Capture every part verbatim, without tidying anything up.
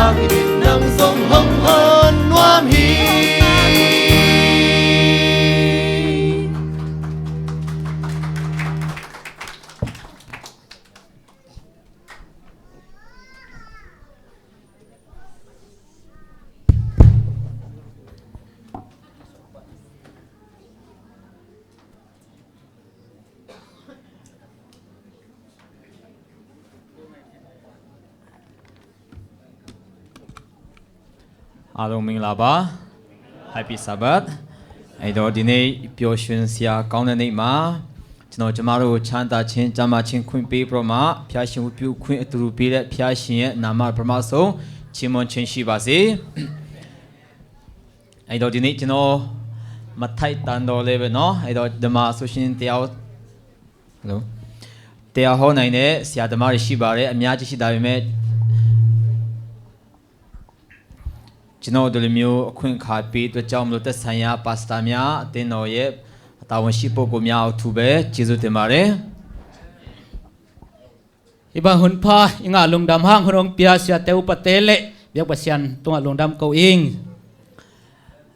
Nang zong hong hon nuam hi. Adong mingla ba. Happy Sabbath. Ai do dinei pyo shun sia kaung na nei ma. Chino chamaru chanta chin chama chin kuin pi pro ma. Pya shin wu pyu kuin aturu pi le pya shin ye nama pro ma so. Chimon chin shi ba si. Ai do dinei chino mathai tan do le be no. Ai do dama so shin te au. Hello. Te a ho nai ne sia dama ri shi ba re amya chi shi da be me. Chino do le myu kuin kha pi to chao mlo te sanya pasta mya te no ye. Ta won shi po ko mya o tu be. Chizu te ma re. Hih bang hun pha i ngah lungdam hang hun hong pia siate upate le biak Pasian tungah lungdam ko ing.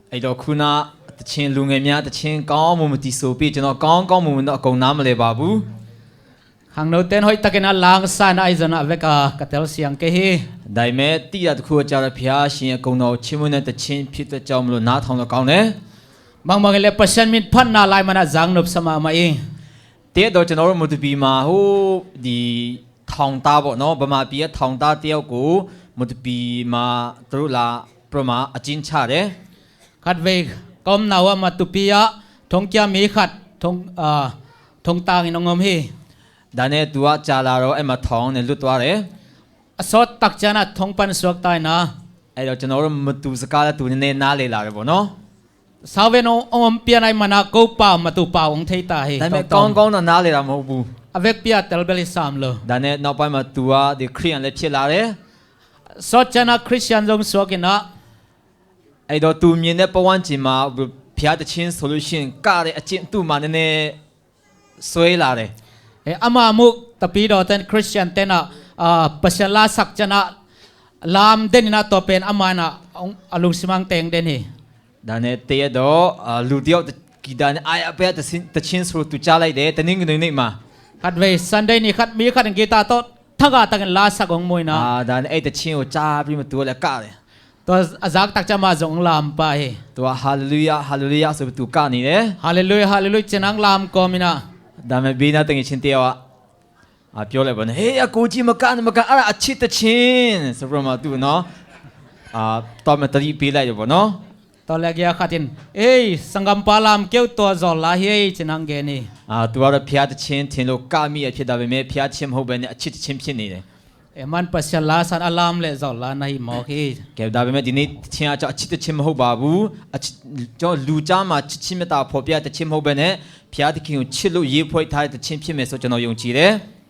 Ei do khuna tachin lungei mia tachin kau mu mati sopi cino kau kau mu na ko nam le babu. Hang no ten hoih takin a lang sa na ai zona veka ka tel siang ke hi. Dai me ti da khu cha ra phia shi ko no chimu na tachin phit ta chom lo na thong lo kau ne. Mang mang le Pasian min phan na lai mana jang nop sama ma i. Te do chano mutupi ma hu di thong ta bo no bama pi a thong ta teo ku mutupi ma tru la pro ma a chin cha de. Khat vei kom na wa matupi a thong kia mi khat thong a thong tang in ong om hi. Dane tua cha la ro e ma thong ne lut wa re. A sot tak chana thong pan suak tai na. Ai do chano mutu saka la tu ne na le la re bo no. Sau ve no ong om pian ai mana ko pau matu pau ong thei ta hi. Dai me kong kong na na le ram ho bu. A vek pia tel bel i sam lo. Dane nau pai matu a di Christian le phia la le. Sot chana Christian zong suak ina. Ai do tu mi ne pa wan chi ma bu phia ta chin solution ka le a chin tu ma ne ne. Soi la le. E ama muk tapi do ten Christian tena a Pasian la sak chana lam den ina to pen ama na a lungsimang teng den hi. Dane te do a lu diau ki dane ai a pe ta chin suru tu cha lai de ta ning nui ni ma. Khat vei Sunday ni khat mi khat gita to thaga takin la sak ong mui na. A dane ai ta chin u cha pri ma tu le ka le. Tua a zak tak cha ma zong lam pa hi. Tua hallelujah hallelujah so tu ka ni le. Hallelujah hallelujah chin ang lam ko mina. Dame bina tengi chin tia wa. A pio le bon he a ku chi ma ka ma ka ara a chit ta chin. So pro ma tu no. A to ma tali pi lai bo no. To le gia khatin. Ei sangam pa lam keu to zol la hi ei chin ang ge ni. A tua ra phia ta chin thin lo ka mi a phia da be me phia chim ho be ni a chit chin phin ni le. E man Pasian la san a lam le zol la na hi mawk hi. Keu da be me dini chia cha a chit a chim ho babu a chit cho lu cha ma chit chim ta pho pia ta chim ho be ne pia ta king chit lu yi phoi thai ta chim chim me so chano yong chi le.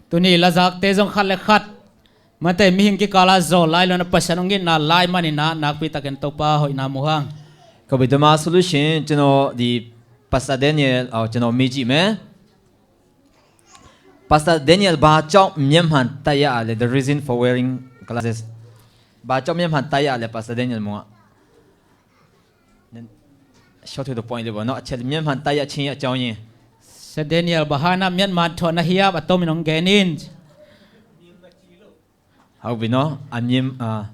Tuni la zak te zong khat le khat. Mate mihing kikala zol lai lo na Pasian ong gin na lai mani na nak pi taken to pa hoi na mu hang. Ko bi dama solution chano di Pastor Daniel au chano mi ji me. Pastor Daniel ba chok miam han taya le the reason for wearing glasses. Ba chok miam han taya le Pastor Daniel mo. Short to the point le bo no a chel miam han taya chin ya chong ye. Sa Daniel ba hana mian man thona hiam a tomin ong genin. Hau bi no a miam a.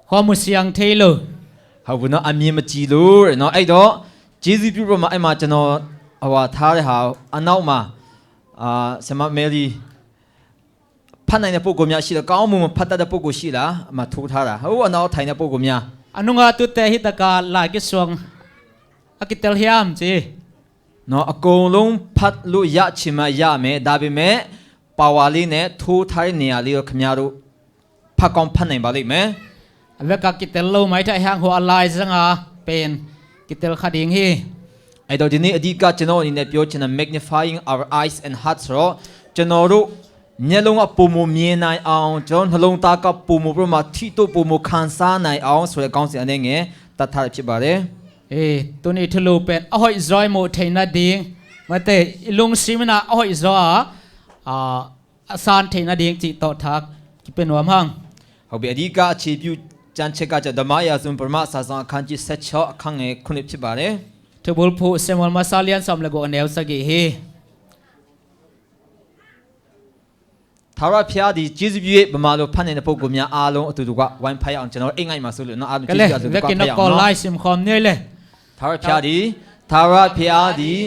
Kho mu siang thei lo. Hau bi no a miam a chi lo no ai do. Jesu pi ro ma ai ma chano awa tha le hau a nau ma. A sema Mary. Phat nai na po gomia shi la kau mu phat ta da po go shi la ma thu tha la. Hau a nau thai na po gomia. Anunga tu te hi ta ka lai ki suang. A kitel hiam chi. No a kong lung phat lu ya chi ma ya me da bi me. Pawali ne thu thai nia li khmia ru. Pha kong phan nei ba li me. A veka kitel lo mai thai hang ho a lai zanga pen kitel kha ding hi. Ai do dini a di ka chano ni ne pio chana magnifying our eyes and hearts ro chano ru nia long a pumu mi nai aung chano na long ta ka pumu pro ma thi to pumu khansa nai aung so le kong si ane nge ta thar chi ba le. E tuni thulu pen a hoi zoi mu theina ding mate i lung simina a hoi zo a a a san theihna ding cih tawh thak kipe nuam hang. Hobi a dika a chipiu ကျမ်းချက်ကကျတော့ ဓမ္မရာဇဝင် ပထမစာစောင် အခန်းကြီးဆယ့်ခြောက် အခန်းငယ်ခုနှစ် ဖြစ်ပါတယ်။ Thubulphuh Samuel Masa lian sawm le guk, a neu sagih hi. ထာဝရဘုရားသည် ကျေးဇူးပြု၍ ဗမာလိုဖတ်နိုင်တဲ့ ပုဂ္ဂိုလ်များအားလုံး အတူတကွ ဝိုင်းဖတ်ရအောင်။ ကျွန်တော်တို့ အိမ်ငိုက်မှာ ဆိုလို့နော် အားလုံး ကဲ ကျေးဇူးပြု အတူတကွ ဖတ်ရအောင်နော်။ လက်သင့်တော့ ကိုယ်လိုက် ဆင်ခေါ်နေလေ။ ထာဝရဘုရားသည်၊ ထာဝရဘုရားသည်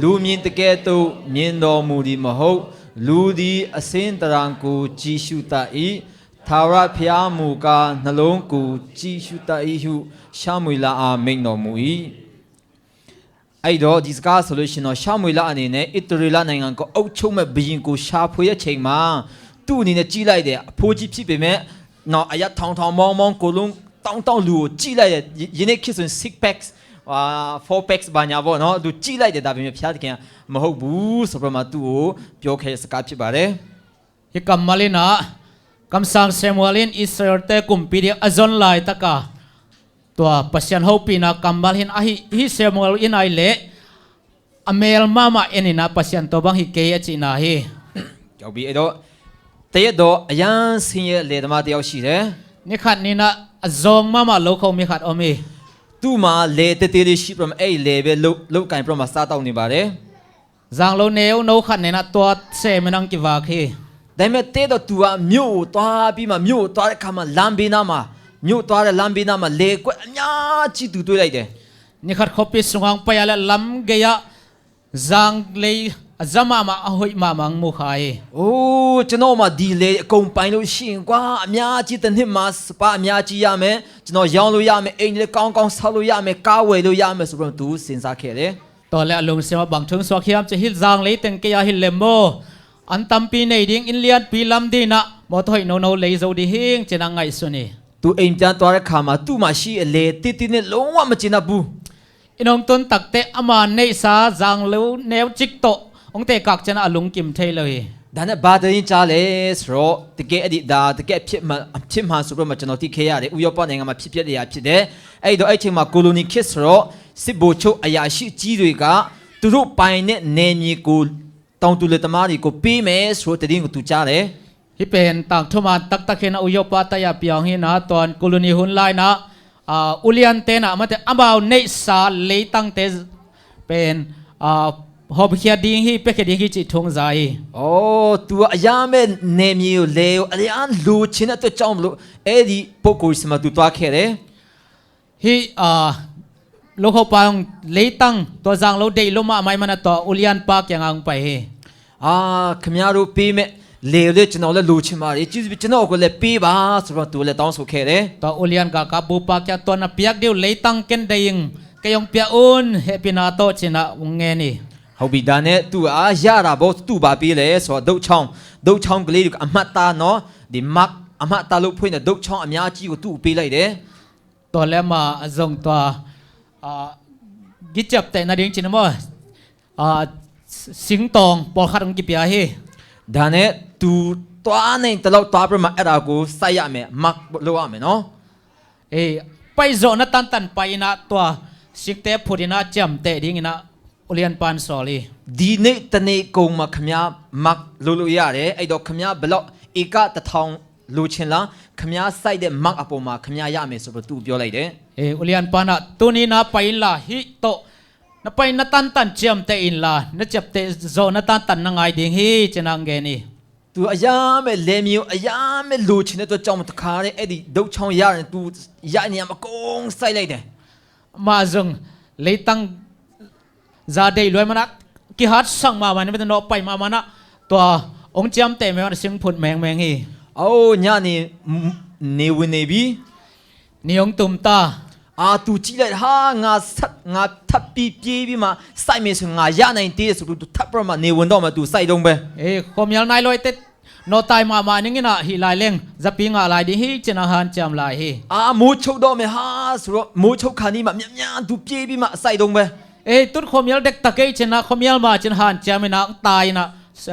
လူမြင်သကဲ့သို့ မြင်တော်မူသည်မဟုတ်။ လူသည် အဆင်းသဏ္ဍာန်ကို ကြည့်ရှုတတ်၏။ ထာဝရဘုရားမူကား နှလုံးကို ကြည့်ရှုတတ်၏ဟု ရှမူလအား မိန့်တော်မူ၏။ အဲ့တော့ ဒီစကားဆိုလို့ရှိရင်တော့ ရှမူလအနေနဲ့ အစ္စရေလနိုင်ငံကို အုပ်ချုပ်မဲ့ ဘုရင်ကို ရှာဖွေတဲ့အချိန်မှာ သူ့အနေနဲ့ ကြည့်လိုက်တယ်။ အဖိကြီးဖြစ်ပေမဲ့ နော် အရပ်ထောင်ထောင်မောင်းမောင်း ကိုယ်လုံးတောင်းတောင်း လူကို ကြည့်လိုက်တယ်။ ယ- ယနေ့ခေတ်ဆိုရင် six packs အာ four packs ဘာညာပေါ့နော်။ သူကြည့်လိုက်တယ်။ ဒါပေမဲ့ ဘုရားသခင်က မဟုတ်ဘူးဆိုပြီးမှ သူ့ကို ပြောခဲ့တဲ့စကား ဖြစ်ပါတယ်။ Hih kammal in ah, kamsang Samuel in Israel-te kumpi dingin a zon laitak a, tua Pasian hopihna kammal hi in ah, hih Samuel in ahih leh a mel mahmah en in ah, Pasian tua bang hi kei, a cihna hi. ဟုတ်ပြီ။ အဲ့တော့ တရက်တော့ အရမ်းဆင်းရဲ လယ်သမားတစ်ယောက်ရှိတယ်။ Ni khat ni in ah, a zawng mahmah lokho mi khat om hi. သူ့မှာ လယ်သေးသေးလေး ရှိပြီးတော့ အဲ့လယ်ပဲ လုပ်- လုပ်ကိုင်ပြီးတော့မှ စားသောက်နေပါတယ်။ Zanglo neu no khat in ah, tua sem in ah kivak hi. ဒါပေမဲ့ တရက်တော့ သူက မြို့ကိုသွားပြီးမှ၊ မြို့ကိုသွားတဲ့အခါမှာ လမ်းဘေးနားမှာ၊ မြို့သွားတဲ့လမ်းဘေးနားမှာ လယ်ကွက်အများကြီး သူတွေ့လိုက်တယ်။ Ni khat khuapi sungah hong pai a leh, lam gei ah zanglei a za mahmah, a hoih mahmah hong mu kha hi. အိုး၊ ကျွန်တော့်မှာ ဒီလယ်အကုန်ပိုင်လို့ရှိရင်ကွာ၊ အများကြီး၊ တစ်နှစ်မှာ စပါးအများကြီးရမယ်၊ ကျွန်တော်ရောင်းလို့ရမယ်၊ အိမ်လည်းကောင်းကောင်းဆောက်လို့ရမယ်၊ ကားဝယ်လို့ရမယ်ဆိုပြီးတော့ သူစဉ်းစားခဲ့တယ်။ Tua leh a lungsim ah bang thu hong suak hiam cih leh, hih zanglei teng kei a hi leh maw, an tampi nei ding, inn lianpi lam ding in ah, mawtaw hoih nono lei zo ding hi ing, ci-in ah ngaihsun hi. သူအိမ်ပြန်သွားတဲ့အခါမှာ သူ့မှာရှိတဲ့လယ်သေးသေးနဲ့ လုံးဝမကျေနပ်ဘူး။ Inn hong tun takteh, ama neihsa zanglo neu cik tawh hong tekak ciangin ah a lungkim thei lo hi. ဒါနဲ့ ဘာသတင်းကြားလဲဆိုတော့၊ တကယ်၊ အဲ့ဒီ၊ ဒါ တကယ်အဖြစ်မှန်၊ အဖြစ်မှန်ဆိုပြီးတော့မှ ကျွန်တော် သိခဲ့ရတယ်။ ဥရောပနိုင်ငံမှာ ဖြစ်ပျက်တဲ့အရာဖြစ်တယ်။ အဲ့တော့ အဲ့ချိန်မှာ ကိုလိုနီခေတ်ဆိုတော့ စစ်ဗိုလ်ချုပ်အရာရှိကြီးတွေက သူတို့ပိုင်တဲ့နယ်မြေကို တောင်သူလယ်သမားတွေကို ပေးမယ်ဆိုတဲ့သတင်းကို သူကြားတယ်။ Hih pen tangthu man taktak hi in ah, Uyopa taih ah piang hi in ah, tua koloni hun lai in ah, ah, uliante in ah, amaute, amau neihsa leitangte pen, ah, hawmkhia ding hi, piakhia ding hi, cih thu hong za hi. သူက အရမ်းပဲ နယ်မြေကို၊ လယ်ကို အရမ်းလိုချင်တဲ့အတွက်ကြောင့်မလို့ အဲ့ဒီပုဂ္ဂိုလ်ဆီမှာ သူသွားခဲ့တယ်။ Hih, ah, lokhopa in ah, leitang, tua zanglo deih lua mahmah ahih manin ah, tua ulianpa kiangah hong pai hi. အာ၊ ခင်ဗျားတို့ပေးမဲ့လယ်ကိုလည်း ကျွန်တော်လည်း လိုချင်ပါတယ်။ ကျေးဇူးပြု၊ ကျွန်တော့်ကိုလည်း ပေးပါဆိုပြီးတော့ သူလည်း တောင်းဆိုခဲ့တယ်။ Tua ulian galkapbupa kiangah, tua na piak ding uh leitang ken deih ing, kei hong pia un, hehpihna tawh, ci-in ah hong ngen hi. ဟုတ်ပြီ။ ဒါနဲ့ သူက ရတာပေါ့၊ သူ့ကို ဘာပေးလဲဆိုတော့ ဒုတ်ချောင်း၊ ဒုတ်ချောင်းကလေးတွေ၊ အမှတ်အသားနော်၊ ဒီ mark၊ အမှတ်အသားလုပ်ဖို့နဲ့ ဒုတ်ချောင်းအများကြီးကို သူ့ကို ပေးလိုက်တယ်။ Tua leh amah zong tua, ah, giciaptehna ding ci-in ah maw, ah, singtawng pawlkhat hong kipia hi. ဒါနဲ့ သူသွားနိုင်သလောက် သွားပြီးမှ အဲ့ဒါကို စိုက်ရမယ်၊ mark လုပ်ရမယ်နော်။ Eh, pai zawhna tantan pai in ah, tua singte phut in ah ciamteh ding in ah ulianpa in sawl hi. ဒီနေ့တနေ့ကုန်မှာ ခင်ဗျား mark လုပ်လို့ရတယ်။ အဲ့တော့ ခင်ဗျား ဘယ်လောက်ဧက တစ်ထောင် လိုချင်လား၊ ခင်ဗျားစိုက်တဲ့ mark အပေါ်မှာ ခင်ဗျားရမယ်ဆိုပြီး သူ့ကို ပြောလိုက်တယ်။ Eh, ulianpa in ah, tuni in ah pai inla, hih tawh na paina tantan ciamteh inla, na ciamteh zawhna tantan na ngai ding hi, ci-in ah hong gen hi. သူ အရမ်းပဲ လယ်မြေကို အရမ်းပဲ လိုချင်တဲ့အတွက်ကြောင့် တခါတည်း အဲ့ဒီ ဒုတ်ချောင်းရတယ်။ သူရတဲ့နေရာမှာ အကုန်စိုက်လိုက်တယ်။ Amah zong leitang za deih lua ahih manin ah, kihatsak mahmah in ah, mite nawh pai mahmah in ah, tua hong ciamteh meng in ah, sing phut mengmeng hi. အိုး၊ ညနေ၊ နေဝင်နေပြီ။ Ni hong tum ta. အာ၊ သူကြည့်လိုက်၊ ဟာ၊ ငါဆက်၊ ငါထပ်ပြီး ပြေးပြီးမှ စိုက်မယ်ဆိုရင် ငါရနိုင်သေးတယ်ဆိုပြီး သူထပ်ပြီးတော့မှ နေဝင်တော့မှ သူစိုက်တုန်းပဲ။ Eh, khuamial nai lo ei teh, nawhtai mahmah ning in ah, hih lai leng zapi ngah lai ding hi, ci-in ah hanciam lai hi. အာ၊ မိုးချုပ်တော့မယ်ဟာဆိုတော့ မိုးချုပ်ခါနီးမှ မြန်မြန် သူပြေးပြီးမှ စိုက်တုန်းပဲ။ Eh, tut khuamial dektak ei, ci-in ah, khuamial ma, ci-in ah hanciam in ah, tai in ah,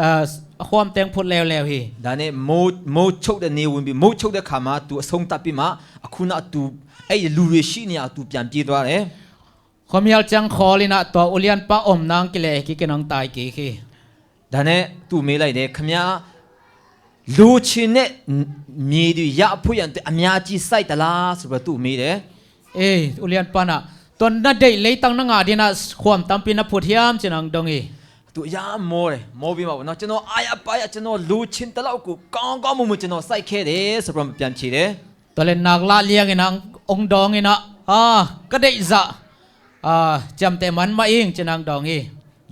ah, a khuam teng phut leuleu hi. ဒါနဲ့ မိုး၊ မိုးချုပ်တဲ့နေ့ဝင်ပြီ။ မိုးချုပ်တဲ့အခါမှာ သူအဆုံးသတ်ပြီးမှ အခုနောက် သူ၊ အဲ့ဒီလူတွေရှိနေရာ သူပြန်ပြေးသွားတယ်။ Khuamial ciang khawl in ah, tua ulianpa omna hong kileh kik in ah, hong tai kik hi. ဒါနဲ့ သူ့ကို မေးလိုက်တယ်။ ခင်ဗျား လူချင်တဲ့မြေတွေရဖို့ရန်အတွက် အများကြီးစိုက်သလားဆိုပြီးတော့ သူ့ကိုမေးတယ်။ အေး ဦးလျံပါနာ tua na deih leitang na ngah dinah khuam tampi na phut hiam ci-in hong dong hi. သူအရမ်းမောတယ်။ မောပြီးမှပေါ့နော်၊ ကျွန်တော်အားရပါးရ၊ ကျွန်တော်လိုချင်သလောက်ကို ကောင်းကောင်းမွန်မွန် ကျွန်တော်စိုက်ခဲ့တယ်ဆိုပြီးတော့ ပြန်ဖြေတယ်။ Tua leh nak lah liangin ah hong dawngin ah, a, ka deih zah, a, ciamteh man mah ing ci-in ah hong dawng hi.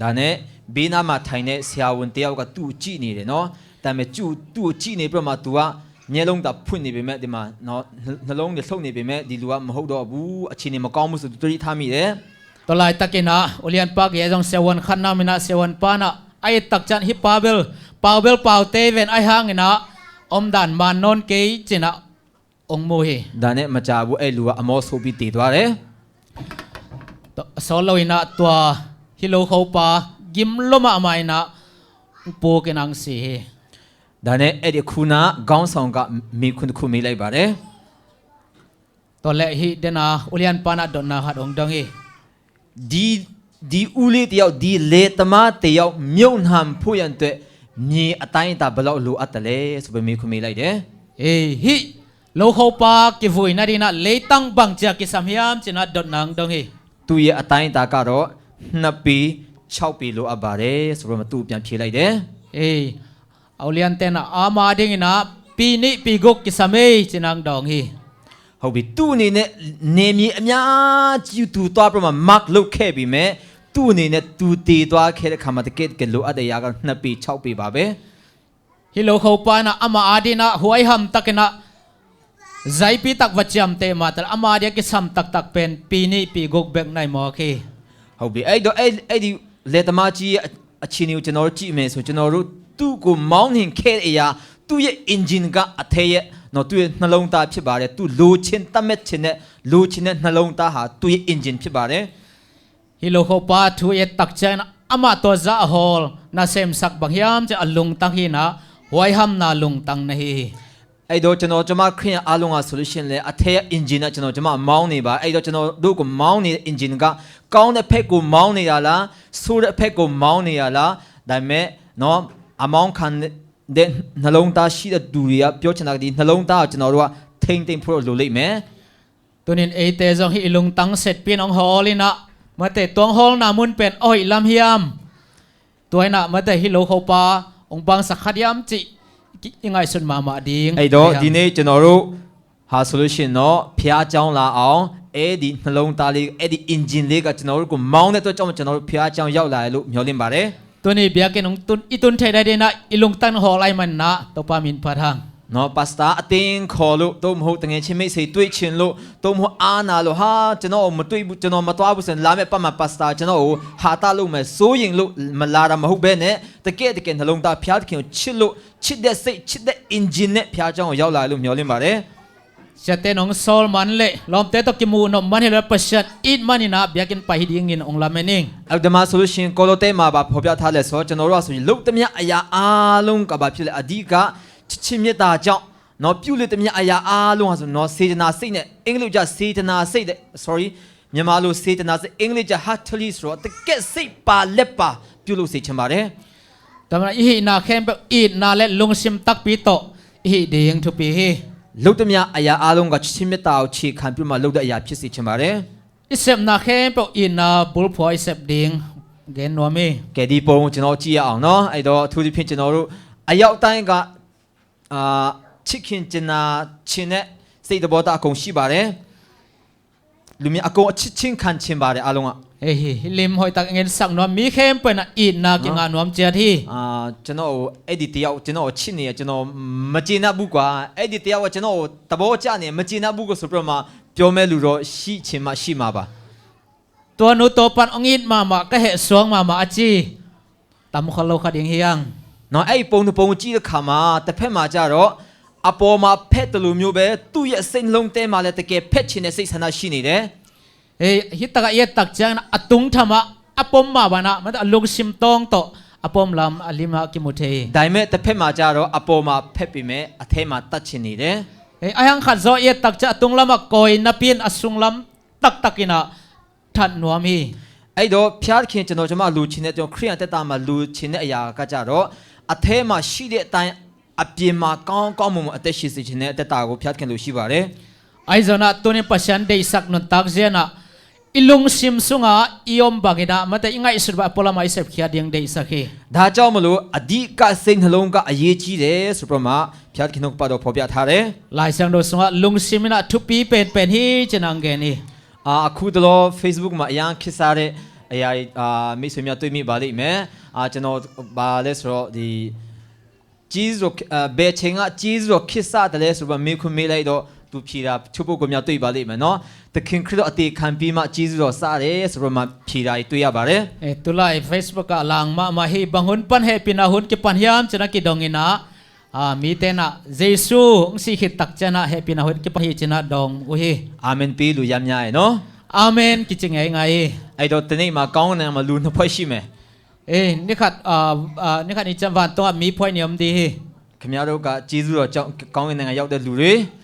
ဒါနဲ့ ဘေးနားမှာထိုင်တဲ့ ဆရာဝန်တစ်ယောက်က သူ့ကိုကြည့်နေတယ်နော်။ ဒါပေမဲ့ သူ့သူ့ကိုကြည့်နေပြီးတော့မှ သူကမျက်လုံးသာဖွင့်နေပေမဲ့ ဒီမှာနော် နှလုံးတွေလှုပ်နေပေမဲ့ ဒီလူကမဟုတ်တော့ဘူး၊ အခြေအနေမကောင်းဘူးဆို သူသတိထားမိတယ်။ Tua laitakin ah ဦးလျံပါ gei zong ဆရာဝန် khat na om in ah ဆရာဝန် pa in ah a et tak ciang hih pa bel pau bel pau tei ven, ahih hangin ah omdan man nawn kei ci-in ah hong mu hi. ဒါနဲ့မကြာဘူး အဲ့လူကအမောဆိုးပြီးသေသွားတယ်။ Tua, a sawt loin ah tua hih lokho pa gim lua mahmah in ah hong puk in ah hong si hi. ဒါနဲ့ အဲ့ဒီခုနက ခေါင်းဆောင်က မေးခွန်းတစ်ခု မေးလိုက်ပါတယ်။ Tua leh hih den ah ဦးလျံပါ in ah dotna khat hong dong hi. ဒီဒီဦးလေးတစ်ယောက်၊ ဒီလယ်သမားတစ်ယောက် မြုပ်နှံဖို့ရန်အတွက် မြေအတိုင်းအတာ ဘယ်လောက်လိုအပ်သလဲဆိုပြီး မေးခွန်းမေးလိုက်တယ်။ Ei, hih lokho pa kivui nadingin ah leitang bangci a kisam hiam ci-in ah dotna hong dong hi. သူ့ရဲ့အတိုင်းအတာကတော့ နှစ်ပေခြောက်ပေလိုအပ်ပါတယ်ဆိုပြီးမှ သူ့ကိုပြန်ဖြေလိုက်တယ်။ Ei, a uliante'n ah ama adingin ah pi nih pi guk kisam ei ci-in ah hong dawng hi. ဟုတ်ပြီ၊ သူ့အနေနဲ့ နယ်မြေအများကြီး သူသွားပြီးမှ mark လုပ်ခဲ့ပေမဲ့ သူ့အနေနဲ့ သူသေသွားခဲ့တဲ့အခါမှာ တကယ့်တကယ်လိုအပ်တဲ့အရာက နှစ်ပေခြောက်ပေပါပဲ။ Hih lokho pa in ah ama adingin ah huaiham takin ah zaipi tak va ciamteh mah ta leh, ama ading a kisam taktak pen pi nih pi guk bek na hi mawk hi. ဟုတ်ပြီ၊ အဲ့တော့ အဲ့အဲ့ဒီလယ်သမားကြီးရဲ့ အ- အခြေအနေကို ကျွန်တော်တို့ကြည့်မယ်ဆိုရင် ကျွန်တော်တို့ သူ့ကိုမောင်းနှင်ခဲ့တဲ့အရာ၊ သူ့ရဲ့ engine က အထဲရဲ့နော်၊ သူ့ရဲ့နှလုံးသားဖြစ်ပါတယ်။ သူလိုချင်သတ်မှတ်ချင်တဲ့၊ လိုချင်တဲ့နှလုံးသားဟာ သူ့ရဲ့ engine ဖြစ်ပါတယ်။ Hih lokho pa thu i et tak ciangin amah tua zah a hawl, na semsak bang hiam cih a lungtang hi-in ah, huaihamna lungtang na hi hi. အဲ့တော့ ကျွန်တော်ကျမခရစ်ယာန်အားလုံးဟာဆိုလို့ရှိရင်လည်း အထဲ engine က ကျွန်တော်ကျမမောင်းနေပါ။ အဲ့တော့ ကျွန်တော်တို့ကိုမောင်းနေတဲ့ engine က ကောင်းတဲ့ဘက်ကိုမောင်းနေတာလား၊ ဆိုးတဲ့ဘက်ကိုမောင်းနေတာလား။ ဒါပေမဲ့နော်၊ အမောင်းခံတဲ့နှလုံးသားရှိတဲ့သူတွေက ပြောချင်တာက ဒီနှလုံးသားကို ကျွန်တော်တို့က ထိန်းသိမ်းဖို့လိုလိမ့်မယ်။ Tuni-in eite zong hih i lungtang setpi-in hong hawl in ah, mate, tua hong hawlna mun pen a hoih lam hiam? Tua in ah, mate, hih lokho pa hong bangsak kha diam cih i ngaihsut mahmah ding. အဲ့တော့ ဒီနေ့ ကျွန်တော်တို့ဟာဆိုလို့ရှိရင်တော့ ဘုရားကျောင်းလာအောင်၊ အဲ့ဒီနှလုံးသားလေး၊ အဲ့ဒီ engine လေးက ကျွန်တော်တို့ကိုမောင်းတဲ့အတွက်ကြောင့် ကျွန်တော်တို့ ဘုရားကျောင်းရောက်လာတယ်လို့ မျှော်လင့်ပါတယ်။ Tuni biakinn hong tun, i tun theih nadingin ah i lungtang hong hawl ahih manin ah Topa min phat hang. နော်၊ ပါစတာအသင်းခေါ်လို့၊ သို့မဟုတ် သူငယ်ချင်းမိတ်ဆွေတွေ့ချင်လို့၊ သို့မဟုတ် အားနာလို့၊ ဟာ၊ ကျွန်တော်မတွေ့ဘူး၊ ကျွန်တော်မသွားဘူးဆိုရင် လာမယ့်ပတ်မှာ ပါစတာ ကျွန်တော်ကို ဟာသလုပ်မယ်၊ စိုးရိမ်လို့ မလာတာမဟုတ်ဘဲနဲ့၊ တကယ့်တကယ် နှလုံးသား ဘုရားသခင်ကိုချစ်လို့၊ ချစ်တဲ့စိတ်၊ ချစ်တဲ့ engine နဲ့ ဘုရားကျောင်းကို ရောက်လာတယ်လို့ မျှော်လင့်ပါတယ်။ Siate in hong sawl man leh, lawmte tawh kimuh nop man hi lo leh, Pasian it manin ah biakinn pai hi dingin hong lamen ing. အဲ့ဒီမှာဆိုလို့ရှိရင် ကောလောသဲမှာ ဘာဖော်ပြထားလဲဆိုတော့ ကျွန်တော်တို့ကဆိုရင် လုပ်သမျှအရာအားလုံးက ဘာဖြစ်လဲ၊ အဓိက ချစ်ခြင်းမေတ္တာကြောင့်နော်၊ ပြုလေသမျှအရာအားလုံးဟာဆိုနော်၊ စေတနာစိတ်နဲ့၊ အင်္ဂလိပ်ကျ စေတနာစိတ်တဲ့၊ sorry၊ မြန်မာလို စေတနာစိတ်၊ အင်္ဂလိပ်ကျ heartily ဆိုတော့ တကယ့်စိတ်ပါလက်ပါ ပြုလုပ်စေချင်ပါတယ်။ Tua manin i hihna khempeuh itna le lungsim takpi tawh i hih ding thupi hi. လုပ်သမျှအရာအားလုံးက ချစ်ခြင်းမေတ္တာကို အခြေခံပြီးမှ လုပ်တဲ့အရာ ဖြစ်စေချင်ပါတယ်။ I sepna khempeuh itna bulphuh i sep ding gen nuam hi. ကဲ၊ ဒီပုံကို ကျွန်တော်ကြည့်ရအောင်နော်။ အဲ့တော့ အထူးသဖြင့် ကျွန်တော်တို့ အရောက်တိုင်းက အာ၊ ချစ်ခင်ချင်နာချင်တဲ့ စိတ်သဘောထား အကုန်ရှိပါတယ်။ လူမျိုး အကုန် ချစ်ခြင်းခံချင်ပါတယ် အားလုံးက။ Hei, hih lim hoihtak ngensak nuam, mi khempeuh in ah itna kingah nuam ciat hi. အာ၊ ကျွန်တော်ကို အဲ့ဒီတစ်ယောက် ကျွန်တော်ကိုချစ်နေတယ်၊ ကျွန်တော်မကျေနပ်ဘူးကွာ၊ အဲ့ဒီတစ်ယောက်က ကျွန်တော်ကိုသဘောကျနေတယ်၊ မကျေနပ်ဘူးကွာဆိုပြီးတော့မှ ပြောမဲ့လူတော့ ရှိချင်မှရှိမှာပါ။ Tua nu tua pa in hong it mahmah, ka heh suak mahmah a ci tam khol lo kha ding hi hang. နော်၊ အဲ့ဒီပုံတစ်ပုံကို ကြည့်တဲ့အခါမှာ တစ်ဖက်မှာကျတော့ အပေါ်မှာ ဖက်တယ်လို့မျိုးပဲ၊ သူ့ရဲ့စိတ်နှလုံးထဲမှာလည်း တကယ်ဖက်ချင်တဲ့ စိတ်ဆန္ဒရှိနေတယ်။ Hei, hih takah i et tak ciangin ah a tung thamah a pom mah banah, mate, a lungsim tawng tawh a pom lam a limah kimu thei hi. ဒါပေမဲ့ တစ်ဖက်မှာကျတော့ အပေါ်မှာဖက်ပေမဲ့ အထဲမှာ သတ်ချင်နေတယ်။ Hei, a hiang khat zaw i et tak ciang a tung lamah kawi napi-in a sung lam taktak in ah that nuam hi. အဲ့တော့ ဘုရားသခင် ကျွန်တော်ကျမလိုချင်တဲ့၊ ကျွန်တော်ခရစ်ယာန်သက်တာမှာ လိုချင်တဲ့အရာကကျတော့ အထဲမှာရှိတဲ့အတိုင်း အပြင်မှာ ကောင်းကောင်းမွန်မွန် အသက်ရှင်စေချင်တဲ့ အသက်တာကို ဘုရားသခင် လိုရှိပါတယ်။ Ahi zongin ah tuni Pasian deihsak nuntak zia-in ah i lungsim sungah i om bangin ah, mate, i ngaihsut bang a pualam ah i sepkhiat ding deihsak hi. ဒါကြောင့်မလို့ အဓိက စိတ်နှလုံးက အရေးကြီးတယ်ဆိုပြီးတော့မှ ဘုရားသခင်နှုတ်ကပတ်တော် ဖော်ပြထားတယ်။ Lai Siangtho sungah lungsim in ah thupi penpen hi ci-in ah hong gen hi. အာ၊ အခုတလော Facebook မှာ အရမ်းခေတ်စားတဲ့ အရာတွေ၊ အာ၊ မိတ်ဆွေများ တွေ့မိပါလိမ့်မယ်။ အာ၊ ကျွန်တော် ဘာလဲဆိုတော့ ဒီ ကျေးဇူးတော်၊ အာ၊ ဘယ်အချိန်က ကျေးဇူးတော် ခေတ်စားသလဲဆိုပြီး မေးခွန်းမေးလိုက်တော့ သူဖြေတာ တချို့ပုဂ္ဂိုလ်များ တွေ့ပါလိမ့်မယ်နော်။ သခင်ခရစ်တော် အသေခံပြီးမှ ကျေးဇူးတော် စတယ်ဆိုပြီးမှ ဖြေတာတွေ တွေ့ရပါတယ်။ Eh, tulai Facebook ah a lang mahmah hi. Bang hun pan hehpihna hun kipan hiam ci-in ah kidong in ah, ah, mite in ah Jesu hong sih khit tak ciang ah hehpihna hun kipan hi ci-in ah dawng uh hi. အာမင်ပေးလို့ ရမ်းများရဲ့နော်။ Amen kici ngeingai hi. အဲ့တော့ တနေ့မှာ ကောင်းကင်နိုင်ငံမှာ လူနှစ်ဖွဲ့ရှိမယ်။ Eh, ni khat, ah, ah, ni khat ni ciang vantungah mi phuai nih om ding hi. ခင်ဗျားတို့က ကျေးဇူးတော်ကြောင့် ကောင်းကင်နိုင်ငံရောက်တဲ့လူတွေ။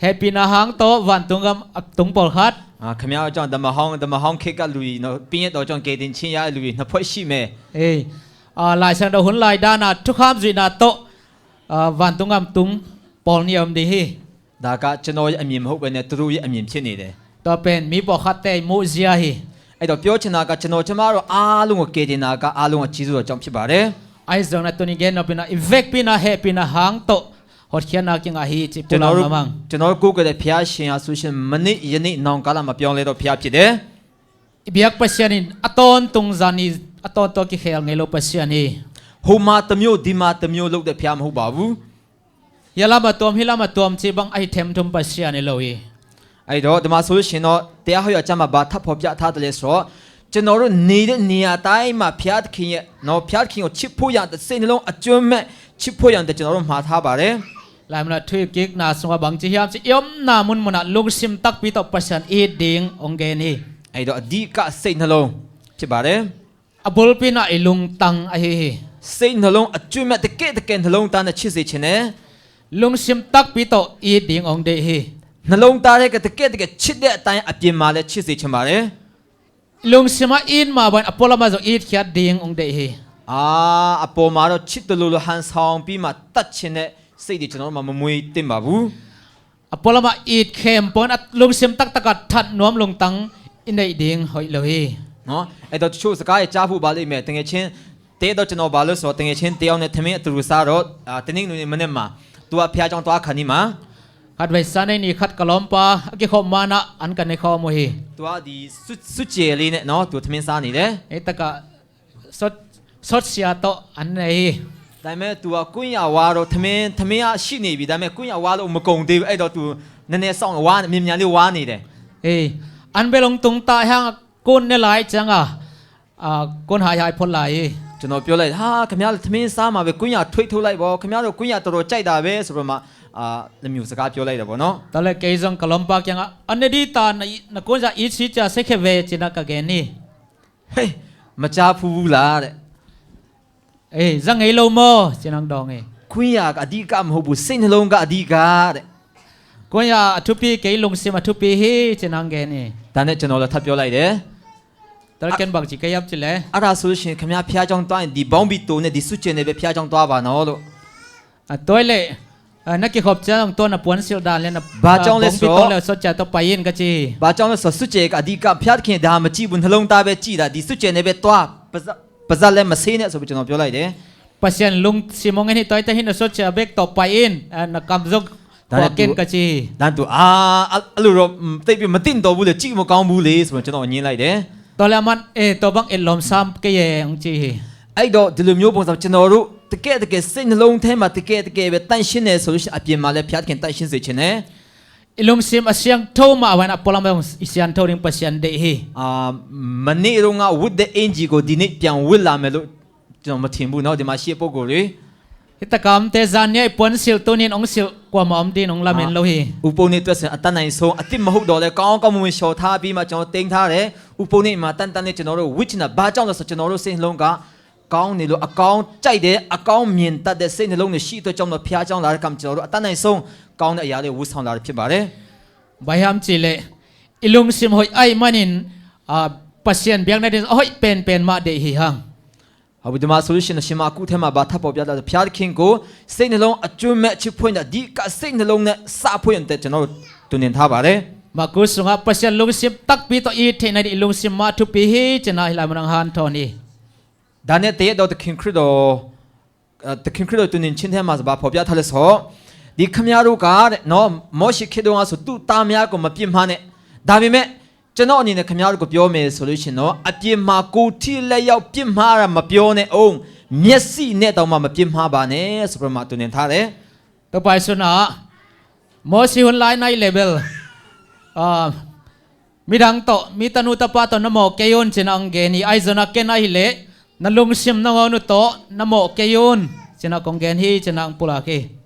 Hehpihna hang tawh vantung gam a tung pawlkhat. အာ၊ ခင်ဗျားတို့ကြောင့် ဓမ္မဟောင်း၊ ဓမ္မဟောင်းခေတ်က လူတွေနော်၊ ပညတ်တော်ကြောင့် ကယ်တင်ခြင်းရတဲ့လူတွေ နှစ်ဖွဲ့ရှိမယ်။ Eh, ah, Lai Siangtho hun lai dan ah thukham zuihna tawh, ah, vantung gam tung pawl nih om ding hi. ဒါက ကျွန်တော်ရဲ့အမြင် မဟုတ်ဘဲနဲ့ သူတို့ရဲ့အမြင် ဖြစ်နေတယ်။ Tua pen mi pawlkhatte muhzia hi. အဲ့တော့ ပြောချင်တာက ကျွန်တော် ကျမတို့ အားလုံးကို ကယ်တင်တာက အားလုံးက ကျေးဇူးတော်ကြောင့် ဖြစ်ပါတယ်။ Ahi zongin ah tuni gen nop in ah i vekpi-in ah hehpihna hang tawh hotkhiatna kingah hi ci-in ကျွန်တော်တို့၊ pualam mahmah. ကျွန်တော်တို့ ကိုးကွယ်တဲ့ ဘုရားရှင်ဟာဆိုရှင် မနေ့၊ ယနေ့၊ နောင်ကာလမှာ ပြောင်းလဲသော ဘုရားဖြစ်တယ်။ I biak Pasian in a tawntung zan hi, a tawntung a kikhel ngei lo Pasian hi. ဟိုမှာတစ်မျိုး၊ ဒီမှာတစ်မျိုး လုပ်တဲ့ ဘုရား မဟုတ်ပါဘူး။ Hih lam a tuam, hih lam a tuam ci bang a hi themthum Pasian hi lo hi. အဲ့တော့ ဒီမှာဆိုလို့ရှိရင်တော့ တရားဟောရာကျမ်းမှာ ဘာထပ်ဖော်ပြထားသလဲဆိုတော့ ကျွန်တော်တို့ နေတဲ့နေရာတိုင်းမှာ ဘုရားသခင်ရဲ့နော်၊ ဘုရားသခင်ကို ချစ်ဖို့ရန်အတွက် စိတ်နှလုံးအကျွမ်းမဲ့ ချစ်ဖို့ရန်အတွက် ကျွန်တော်တို့ မှာထားပါတယ်။ Lai mun ah thu i kikna sungah bang ci hiam ci, i omna munmun ah lungsim takpi tawh Pasian it ding hong gen hi. အဲ့တော့ အဓိက စိတ်နှလုံး ဖြစ်ပါတယ်။ A bulpi-in ah i lungtang ahi hi. စိတ်နှလုံးအကျွမ်းမဲ့ တကယ့်တကယ် နှလုံးသားနဲ့ ချစ်စေချင်တယ်။ Lungsim takpi tawh it ding hong deih hi. နှလုံးသားထဲက တကယ့်တကယ် ချစ်တဲ့အတိုင်း အပြင်မှာလည်း ချစ်စေချင်ပါတယ်။ Lungsim ah it mah bangin a pualam ah zong itkhiat ding hong deih hi. အာ၊ အပေါ်မှာတော့ ချစ်သလိုလို ဟန်ဆောင်ပြီးမှ သတ်ချင်တဲ့စိတ်တွေ ကျွန်တော်တို့မှာ မမွေးသင့်ပါဘူး။ A pualam ah it khempeuh in, a lungsim taktak ah that nuam lungtang i neih ding hoih lo hi. နော်၊ အဲ့တော့ တချို့စကားတွေ ကြားဖူးပါလိမ့်မယ်။ သူငယ်ချင်း၊ တနေ့တော့ ကျွန်တော် ဘာလုပ်ဆိုတော့ သူငယ်ချင်းတစ်ယောက်နဲ့ ထမင်းအတူတူစားတော့၊ အာ၊ တနင်္ဂနွေနေ့မနက်မှာ သူက ဘုရားကျောင်းသွားခါနီးမှာ။ Khatvei Sunday ni khat ka lawmpa a kikhop ma-in ah an ka ne khawm uh hi. သူက ဒီ ဆု၊ ဆုကျယ်လေးနဲ့နော်၊ သူ ထမင်းစားနေတယ်။ Hih takah sot, sotsia tawh an nei hi. ဒါပေမဲ့ သူက ကွမ်းယာဝါတော့၊ ထမင်း၊ ထမင်းက ရှိနေပြီ။ ဒါပေမဲ့ ကွမ်းယာဝါလို့ မကုန်သေးဘူး။ အဲ့တော့ သူ နည်းနည်းစောင့်၊ ဝါ၊ မြန်မြန်လေး ဝါနေတယ်။ Eh, an bel hong tung ta hang, kun ne lai ciang a, ah, kun haihai phot lai hi. ကျွန်တော် ပြောလိုက်တယ်။ ဟာ၊ ခင်ဗျားတို့ ထမင်းစားမှာပဲ၊ ကွမ်းယာ ထွေးထုတ်လိုက်ပေါ့။ ခင်ဗျားတို့ ကွမ်းယာ တော်တော်ကြိုက်တာပဲဆိုပြီးမှ၊ အာ၊ နှစ်မျိုးစကား ပြောလိုက်တယ်ပေါ့နော်။ Tua leh kei zong ka lawmpa kiangah, an ne ding ta, na, na kun za it si cia, seikhia ve ci-in ah ka gen hi. ဟေး၊ မကြားဖူးဘူးလားတဲ့။ Eh, za ngei lo maw? Ci-in ah hong dawng hi. ကွမ်းယာက အဓိက မဟုတ်ဘူး၊ စိတ်နှလုံးက အဓိကတဲ့။ Kun ya a thupi kei, lungsim a thupi hi ci-in ah hong gen hi. ဒါနဲ့ ကျွန်တော်လည်း ထပ်ပြောလိုက်တယ်။ Tua leh ken bang ci ka hiam cih leh, အဲ့ဒါဆိုလို့ရှိရင် ခင်ဗျား ဘုရားကျောင်းသွားရင် ဒီဘောင်းဘီတိုနဲ့ ဒီဆုကျယ်နဲ့ပဲ ဘုရားကျောင်းသွားပါနော်လို့။ Ah, tua leh, ah, na kikhop ciang hong tua na puansilh dan leh na, ah, bawngbi tawh leh sotcia tawh pai in ka ci hi. ဘာကြောင့်လဲဆိုတော့ ဆုကျယ်က အဓိက၊ ဘုရားသခင် ဒါမကြည့်ဘူး၊ နှလုံးသားပဲကြည့်တာ၊ ဒီဆုကျယ်နဲ့ပဲသွား၊ ပါးစပ်၊ ပါးစပ်လည်း မဆေးနဲ့ဆိုပြီး ကျွန်တော် ပြောလိုက်တယ်။ Pasian lungsim hong en hi, tua hi teh, hih na sotcia bek tawh pai in, ah, na kam zong phuak in ka ci hi. ဒါနဲ့ သူ၊ အာ၊ အဲ့လိုတော့ သိပ်ပြီး မသင့်တော်ဘူးလေ၊ ကြည့်မကောင်းဘူးလေဆိုပြီး ကျွန်တော် ငြင်းလိုက်တယ်။ Tua leh aman, eh, tua bang et lawm sam kei e, hong ci hi. အဲ့တော့ ဒီလိုမျိုးပုံစံ ကျွန်တော်တို့ တကယ့်တကယ် စိတ်နှလုံးထဲမှာ တကယ်တကယ်ပဲ သန့်ရှင်းတယ်ဆိုလို့ရှိရင် အပြင်မှာလည်း ဘုရားသခင် သန့်ရှင်းစေချင်တယ်။ I lungsim a siangtho mah bangin a pualam ah zong i siangtho ding Pasian deih hi. အာ၊ မနေ့တုန်းက ဝတ်တဲ့အင်္ကျီကို ဒီနေ့ ပြန်ဝတ်လာမယ်လို့ ကျွန်တော် မထင်ဘူးနော်၊ ဒီမှာရှိတဲ့ ပုဂ္ဂိုလ်တွေ။ Hih takah omte, zan ni-a i puansilh tuni-in hong silh kuamah om ding hong lamen lo hi. အာ၊ ဥပုသ်နေ့အတွက်ဆိုရင် အတတ်နိုင်ဆုံး အသစ်မဟုတ်သော်လည်း ကောင်းကောင်းမွန်မွန် လျှော်ထားပြီးမှ ကျွန်တော် သိမ်းထားတယ်။ ဥပုသ်နေ့မှာ တန်တန်လေး ကျွန်တော်တို့ ဝတ်ချင်တာ။ ဘာကြောင့်လဲဆိုတော့ ကျွန်တော်တို့ စိတ်နှလုံးက ကောင်းနေလို့၊ အကောင်းကြိုက်တယ်၊ အကောင်းမြင်တတ်တဲ့ စိတ်နှလုံးတွေ ရှိတဲ့အတွက်ကြောင့်မလို့ ဘုရားကျောင်းလာတဲ့အခါမှာ ကျွန်တော်တို့ အတတ်နိုင်ဆုံး ကောင်းတဲ့အရာလေး ဝတ်ဆောင်လာတာ ဖြစ်ပါတယ်။ Bang hiam cih leh, i lungsim hoih ahih manin, ah, Pasian biakna ding a hoih penpen mah deih hi hang. အဝိဓမ္မဆိုလို့ရှိရင် ရှင်မၢကူးထဲမှာ ဘာထပ်ဖော်ပြထားလဲ ဘုရားသခင်ကို စိတ်နှလုံးအကျွမ်းမဲ့ချစ်ဖွင့်တာ၊ ဒီကစိတ်နှလုံးနဲ့ စဖွင့်တဲ့ ကျွန်တော်တို့ တုန်တင်ထားပါတယ်။ မၢကူး sungah Pasian lungsim takpi tawh it theihna ding i lungsim mah thupi hi, ci-in ah hih lai munah hong hanthawn hi. ဒါနဲ့ တရက်တော့ သခင်ခရစ်တော်၊ အဲ၊ သခင်ခရစ်တော် တုန်တင်ခြင်းထဲမှာ ဘာဖော်ပြထားလဲဆိုတော့၊ ဒီခင်ဗျားတို့ကတဲ့နော်၊ မောရှေခေတ်တုန်းကဆို သူ့သားများကို မပြစ်မှားနဲ့၊ ဒါပေမဲ့ ကျွန်တော်အနေနဲ့ ခင်ဗျားတို့ကို ပြောမယ်ဆိုလို့ရှိရင်တော့၊ အပြစ်မှား ကိုယ်ထိလက်ရောက် ပြစ်မှားတာ မပြောနဲ့အောင်၊ မျက်စိနဲ့တောင်မှ မပြစ်မှားပါနဲ့ဆိုပြီးမှ တုန်တင်ထားတယ်။ Topa Zeisu in ah, Mosi hun lai-in ah level, ah, midang tawh, mi tanu tapa tawh na mawh kei un, ci-in ah hong gen hi. Ahi zongin ah ken ahih leh, na lungsim nangawn uh tawh na mawh kei un, ci-in ah kong gen hi, ci-in ah hong pulak hi.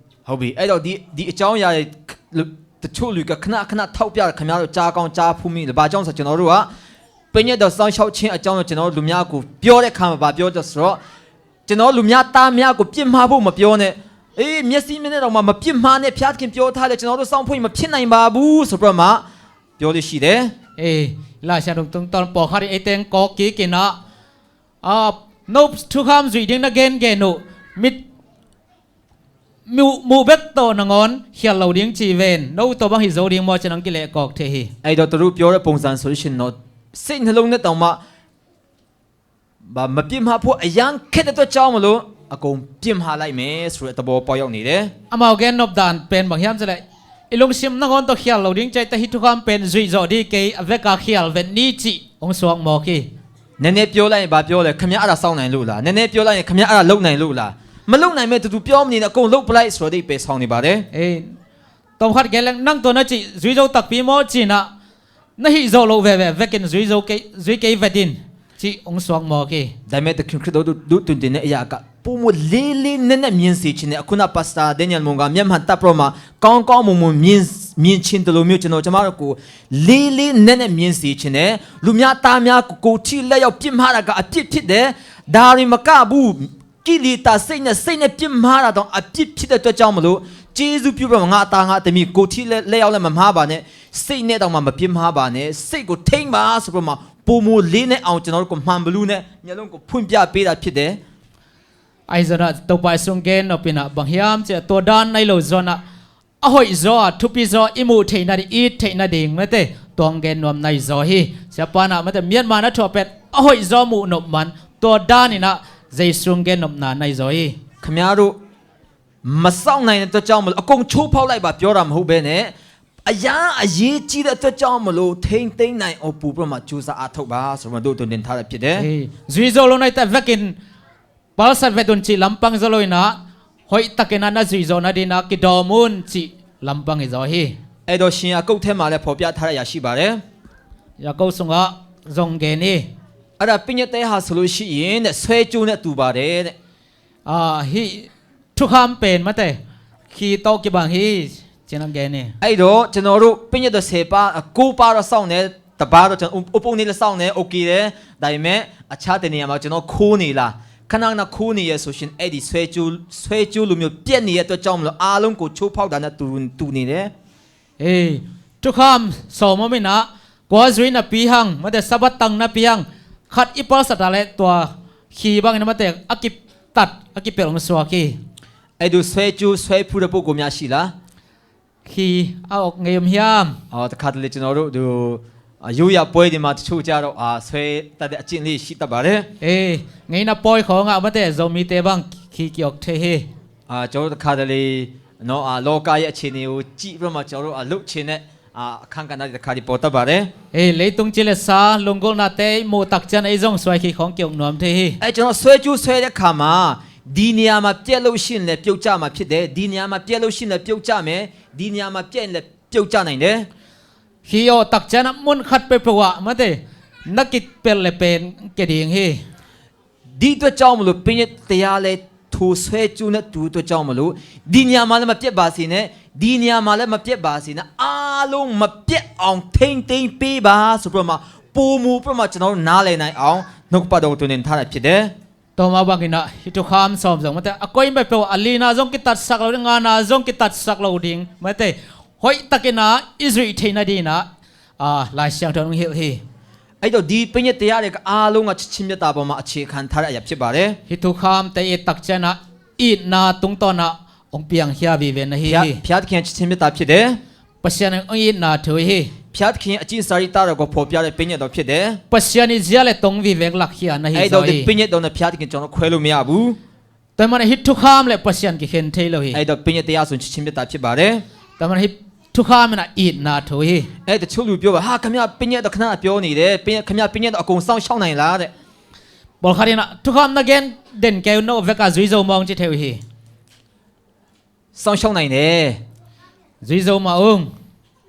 ဟုတ်ပြီ၊ အဲ့တော့ ဒီ၊ ဒီအကြောင်းအရာတွေ တချို့လူက ခဏခဏ ထောက်ပြတာ ခင်ဗျားတို့ ကြားကောင်း ကြားဖူးမိတယ်။ ဘာကြောင့်ဆိုတော့ ကျွန်တော်တို့က ပညတ်တော် စောင့်ရှောက်ခြင်းအကြောင်းကို ကျွန်တော်တို့ လူများကို ပြောတဲ့အခါမှာ ဘာပြောလဲဆိုတော့၊ ကျွန်တော်တို့ လူများ သားများကို ပြစ်မှားဖို့ မပြောနဲ့၊ အေး၊ မျက်စိမျက်နှာတောင်မှ မပြစ်မှားနဲ့၊ ဘုရားသခင် ပြောထားတယ်၊ ကျွန်တော်တို့ စောင့်ဖို့ မဖြစ်နိုင်ပါဘူးဆိုပြီးတော့မှ ပြောလို့ရှိတယ်။ အေး၊ လာရှန်တုံတုံ တန်ပီၢ်ခါဒီး အဲတဲင် ကီၢ်ကီၢ်ကီၢ်နၢ် ah, no thukham zuih ding na gengen uh, mit, muh, muh bek tawh nangawn khial lo ding ci ven. No tawh bang hi zo ding maw, ci-in ah hong kilehkawk thei hi. အဲ့တော့ သူတို့ပြောတဲ့ ပုံစံဆိုလို့ရှိရင်တော့၊ စိတ်နှလုံးနဲ့တောင်မှ ဘာ၊ မပြစ်မှားဖို့ အရမ်းခက်တဲ့အတွက်ကြောင့်မလို့ အကုန်ပြစ်မှားလိုက်မယ်ဆိုတဲ့ သဘောပေါက်ရောက်နေတယ်။ Amau gen nop dan pen bang hiam cih leh, i lungsim nangawn tawh khial lo ding ci-a, hih thukham pen zuih zawh ding hi kei, a vek a khial vet ni, ci hong suak mawk hi. နည်းနည်းပြောလိုက်ရင် ဘာပြောလဲ၊ ခင်ဗျား အဲ့ဒါ စောင့်နိုင်လို့လား၊ နည်းနည်းပြောလိုက်ရင် ခင်ဗျား အဲ့ဒါ လုပ်နိုင်လို့လား၊ မလုပ်နိုင်မဲ့ တူတူပြောမနေနဲ့၊ အကုန်လုပ်ပလိုက်ဆိုတဲ့ အဓိပ္ပာယ်ဆောင်နေပါတယ်။ Ei, tawmkhat gen leng, nang tawh na cih zui zo takpi maw, ci-in ah, na hih zawh loh veve vekin zui zo kei, zui kei vet in, ci hong suak mawk hi. ဒါပေမဲ့ သခင်ခရစ်တော် ဒုတုန်တင်တဲ့အရာက ပိုမိုလေးလေးနက်နက် မြင်စေချင်တယ်။ အခုန Pastor Daniel Mung က မျက်မှန်တပ်ပြီးတော့မှ ကောင်းကောင်းမွန်မွန် မြင်၊ မြင်ချင်တယ်လို့မျိုး ကျွန်တော်၊ ကျွန်မတို့ကို လေးလေးနက်နက် မြင်စေချင်တယ်။ လူများ သားများကို ကိုယ်ထိလက်ရောက် ပြစ်မှားတာက အပြစ်ဖြစ်တယ်။ ဒါတင်မကဘူး၊ ကိလေသာစိတ်နဲ့ စိတ်နဲ့ ပြစ်မှားတာတောင် အပြစ်ဖြစ်တဲ့အတွက်ကြောင့်မလို့ ကျေးဇူးပြုပြီးတော့မှ ငါ့သား ငါ့သမီး ကိုယ်ထိလက်၊ လက်ရောက်လည်း မမှားပါနဲ့၊ စိတ်နဲ့တောင်မှ မပြစ်မှားပါနဲ့၊ စိတ်ကိုထိန်းပါဆိုပြီးတော့မှ ပိုမိုလေးနက်အောင် ကျွန်တော်တို့ကို မှန်ဘီလူးနဲ့ မျက်လုံးကို ဖွင့်ပြပေးတာဖြစ်တယ်။ Ahi zongin ah, Topa Zeisu in hong gen nop in ah, bang hiam cih leh, tua dan na hi lo zongin ah, a hoih zaw a, thupi zaw a i muh theihna ding, i it theihna ding, mate, tua hong gen nuam na hi zaw hi. Siapa in ah, mate, Myanmar na thuah pen a hoih zaw a muh nop man, tua dan in ah Zeisu hong gen nopna na hi zaw hi. ခင်ဗျားတို့ မစောင့်နိုင်တဲ့အတွက်ကြောင့်မလို့ အကုန်ချိုးဖောက်လိုက်ပါ ပြောတာမဟုတ်ဘဲနဲ့၊ အရမ်းအရေးကြီးတဲ့အတွက်ကြောင့်မလို့ ထိန်းသိမ်းနိုင်အောင် ပိုပြီးတော့မှ ကြိုးစားအားထုတ်ပါဆိုပြီးတော့ ဒုတုန်တင်ထားတာဖြစ်တယ်။ Ei, zui zo lo na hih teh vekin, palsat vet un, cih lampang zaw lo-in ah, hoihtakin ah na zuih zawh nadingin ah kidawm un, cih lampang hi zaw hi. အဲ့တော့ ရှင်ယာကုပ်ထဲမှာလည်း ဖော်ပြထားတဲ့အရာရှိပါတယ်။ Yakob sungah zong gen hi. အဲ့ဒါ ပညတ်တရားဟာဆိုလို့ရှိရင်တဲ့ ဆွဲကြိုးနဲ့တူပါတယ်တဲ့။ Ah, hih thukham pen, mate, khi tawh kibang hi, ci-in ah gen hi. အဲ့တော့ ကျွန်တော်တို့ ပညတ်တော် ဆယ်ပါး၊ ကိုးပါးတော့ စောင့်တယ်၊ တစ်ပါးတော့ ကျွန်တော် ဥ၊ ဥပုသ်နေ့လည်း စောင့်တယ်၊ OK တယ်။ ဒါပေမဲ့ အခြားတစ်နေရာမှာ ကျွန်တော် ခိုးနေလား၊ ခဏခဏ ခိုးနေရဆိုရှင် အဲ့ဒီ ဆွဲကြိုး၊ ဆွဲကြိုးလိုမျိုး ပြတ်နေတဲ့အတွက်ကြောင့်မလို့ အားလုံးကို ချိုးဖောက်တာနဲ့ တူ၊ တူနေတယ်။ Ei, thukham sawm om in ah, kua zui napi hang, mate, Sabbath tang napi hang, khat i palsat a leh tua khi bangin, mate, a kitat, a kipelh hong suak hi. အဲ့ဒီ ဆွဲကြိုး၊ ဆွဲဖူးတဲ့ ပုဂ္ဂိုလ်များ ရှိလား။ Khi a awk ngei om hiam? အော်၊ တခါတလေ ကျွန်တော်တို့ ဒီ၊ အာ၊ ရိုးရာပွဲတွေမှာ တချို့ကျတော့၊ အာ၊ ဆွဲတတ်တဲ့ အကျင့်လေး ရှိတတ်ပါတယ်။ Ei, ngeina pawi khawngah, mate, Zomite bang khi ki-awk thei hi. အာ၊ ကျွန်တော်တို့ တခါတလေနော်၊ အာ၊ လောကရဲ့ အခြေအနေကို ကြည့်ပြီးတော့မှ ကျွန်တော်တို့ အာ၊ လုပ်ချင်တဲ့၊ အာ၊ အခန်းကဏ္ဍတွေ တခါတလေ ပေါ်တတ်ပါတယ်။ Ei, leitung cil le sa lunggulhnate i muh tak ciang ei zong suai khi khawng ki-awk nuam thei hi. အဲ၊ ကျွန်တော် ဆွဲကြိုးဆွဲတဲ့အခါမှာ ဒီနေရာမှာ ပြတ်လို့ရှိရင်လည်း ပြုတ်ကျမှာဖြစ်တယ်။ ဒီနေရာမှာ ပြတ်လို့ရှိရင်လည်း ပြုတ်ကျမယ်။ ဒီနေရာမှာ ပြတ်ရင်လည်း ပြုတ်ကျနိုင်တယ်။ Khi awk tak ciangin ah mun khat peuhpeuh ah, mate, na kipelh le pen kia ding hi. ဒီအတွက်ကြောင့်မလို့ ပညတ်တရားလည်း ထိုဆွဲကြိုးနဲ့တူအတွက်ကြောင့်မလို့ ဒီနေရာမှာလည်း မပြတ်ပါစေနဲ့၊ ဒီနေရာမှာလည်း မပြတ်ပါစေနဲ့၊ အားလုံး မပြတ်အောင် ထိန်းသိမ်းပေးပါဆိုပြီးတော့မှ ပိုမိုပြီးတော့မှ ကျွန်တော်တို့ နားလည်နိုင်အောင် နှုတ်ကပတ်တော်ကို သင်တင်ထားတာဖြစ်တယ်။ Tua mah bangin ah, hih thukham sawm zong, mate, a koih peuhpeuh ah, a lina zong kitatsak lo ding, ngana zong kitatsak lo ding, mate, hoihtakin ah i zuih theih nadingin ah, ah, Lai Siangtho in hong hilh hi. အဲ့တော့ဒီပညတ်တရားတွေကအားလုံးကချစ်ခြင်းမေတ္တာပေါ်မှာအခြေခံထားတဲ့အရာဖြစ်ပါတယ်။ ဟီထုခါမ်တအီတကၠဲနအီတနာတုင်တော်နအီ ဖျားသခင်အကျင့်စာရိတ္တတော်ကိုဖော်ပြတဲ့ပညတ်တော်ဖြစ်တယ်။ ပဆၢၣ်နအီတနာထုဟီ ဖျားသခင်အကျင့်စာရိတ္တတော်ကိုဖော်ပြတဲ့ပညတ်တော်ဖြစ်တယ်။ ပဆၢၣ်နအီတနာထုဟီ ပဆၢၣ်နအီတနာထုဟီ အဲ့တော့ဒီပညတ်တော်နဲ့ဘုရားသခင်ကျွန်တော်ခွဲလို့မရဘူး။ တၢ်မၢ်နဟီထုခါမ်လႄၣ်ပဆၢၣ်နအီကီၣ်ခဲၣ်ထီၣ်လီၤဟီ အဲ့တော့ပညတ်တရားဆိုချစ်ခြင်းမေတ္တာဖြစ်ပါတယ်။ တၢ်မၢ်နဟီထုခါမ်နအီတနာထုဟီ အဲတချို့လူပြောပါဟာခင်ဗျားပညတ်တော်ခဏပြောနေတယ်။ ပညတ်ခင်ဗျားပညတ်တော်အကုန်စောင့်ရှောက်နိုင်လားတဲ့။ ဘီၣ်ခါဒ်န ထုခါမ်နဂ့ၢ်ဒဲၣ်ကဲနအိၣ်ဝဲကၢ် ဇွီဇိုမီၣ် ကၠီၣ်ထဲဝီဟီ စောင့်ရှောက်နိုင်တယ်။ ဇွီဇိုမီၣ်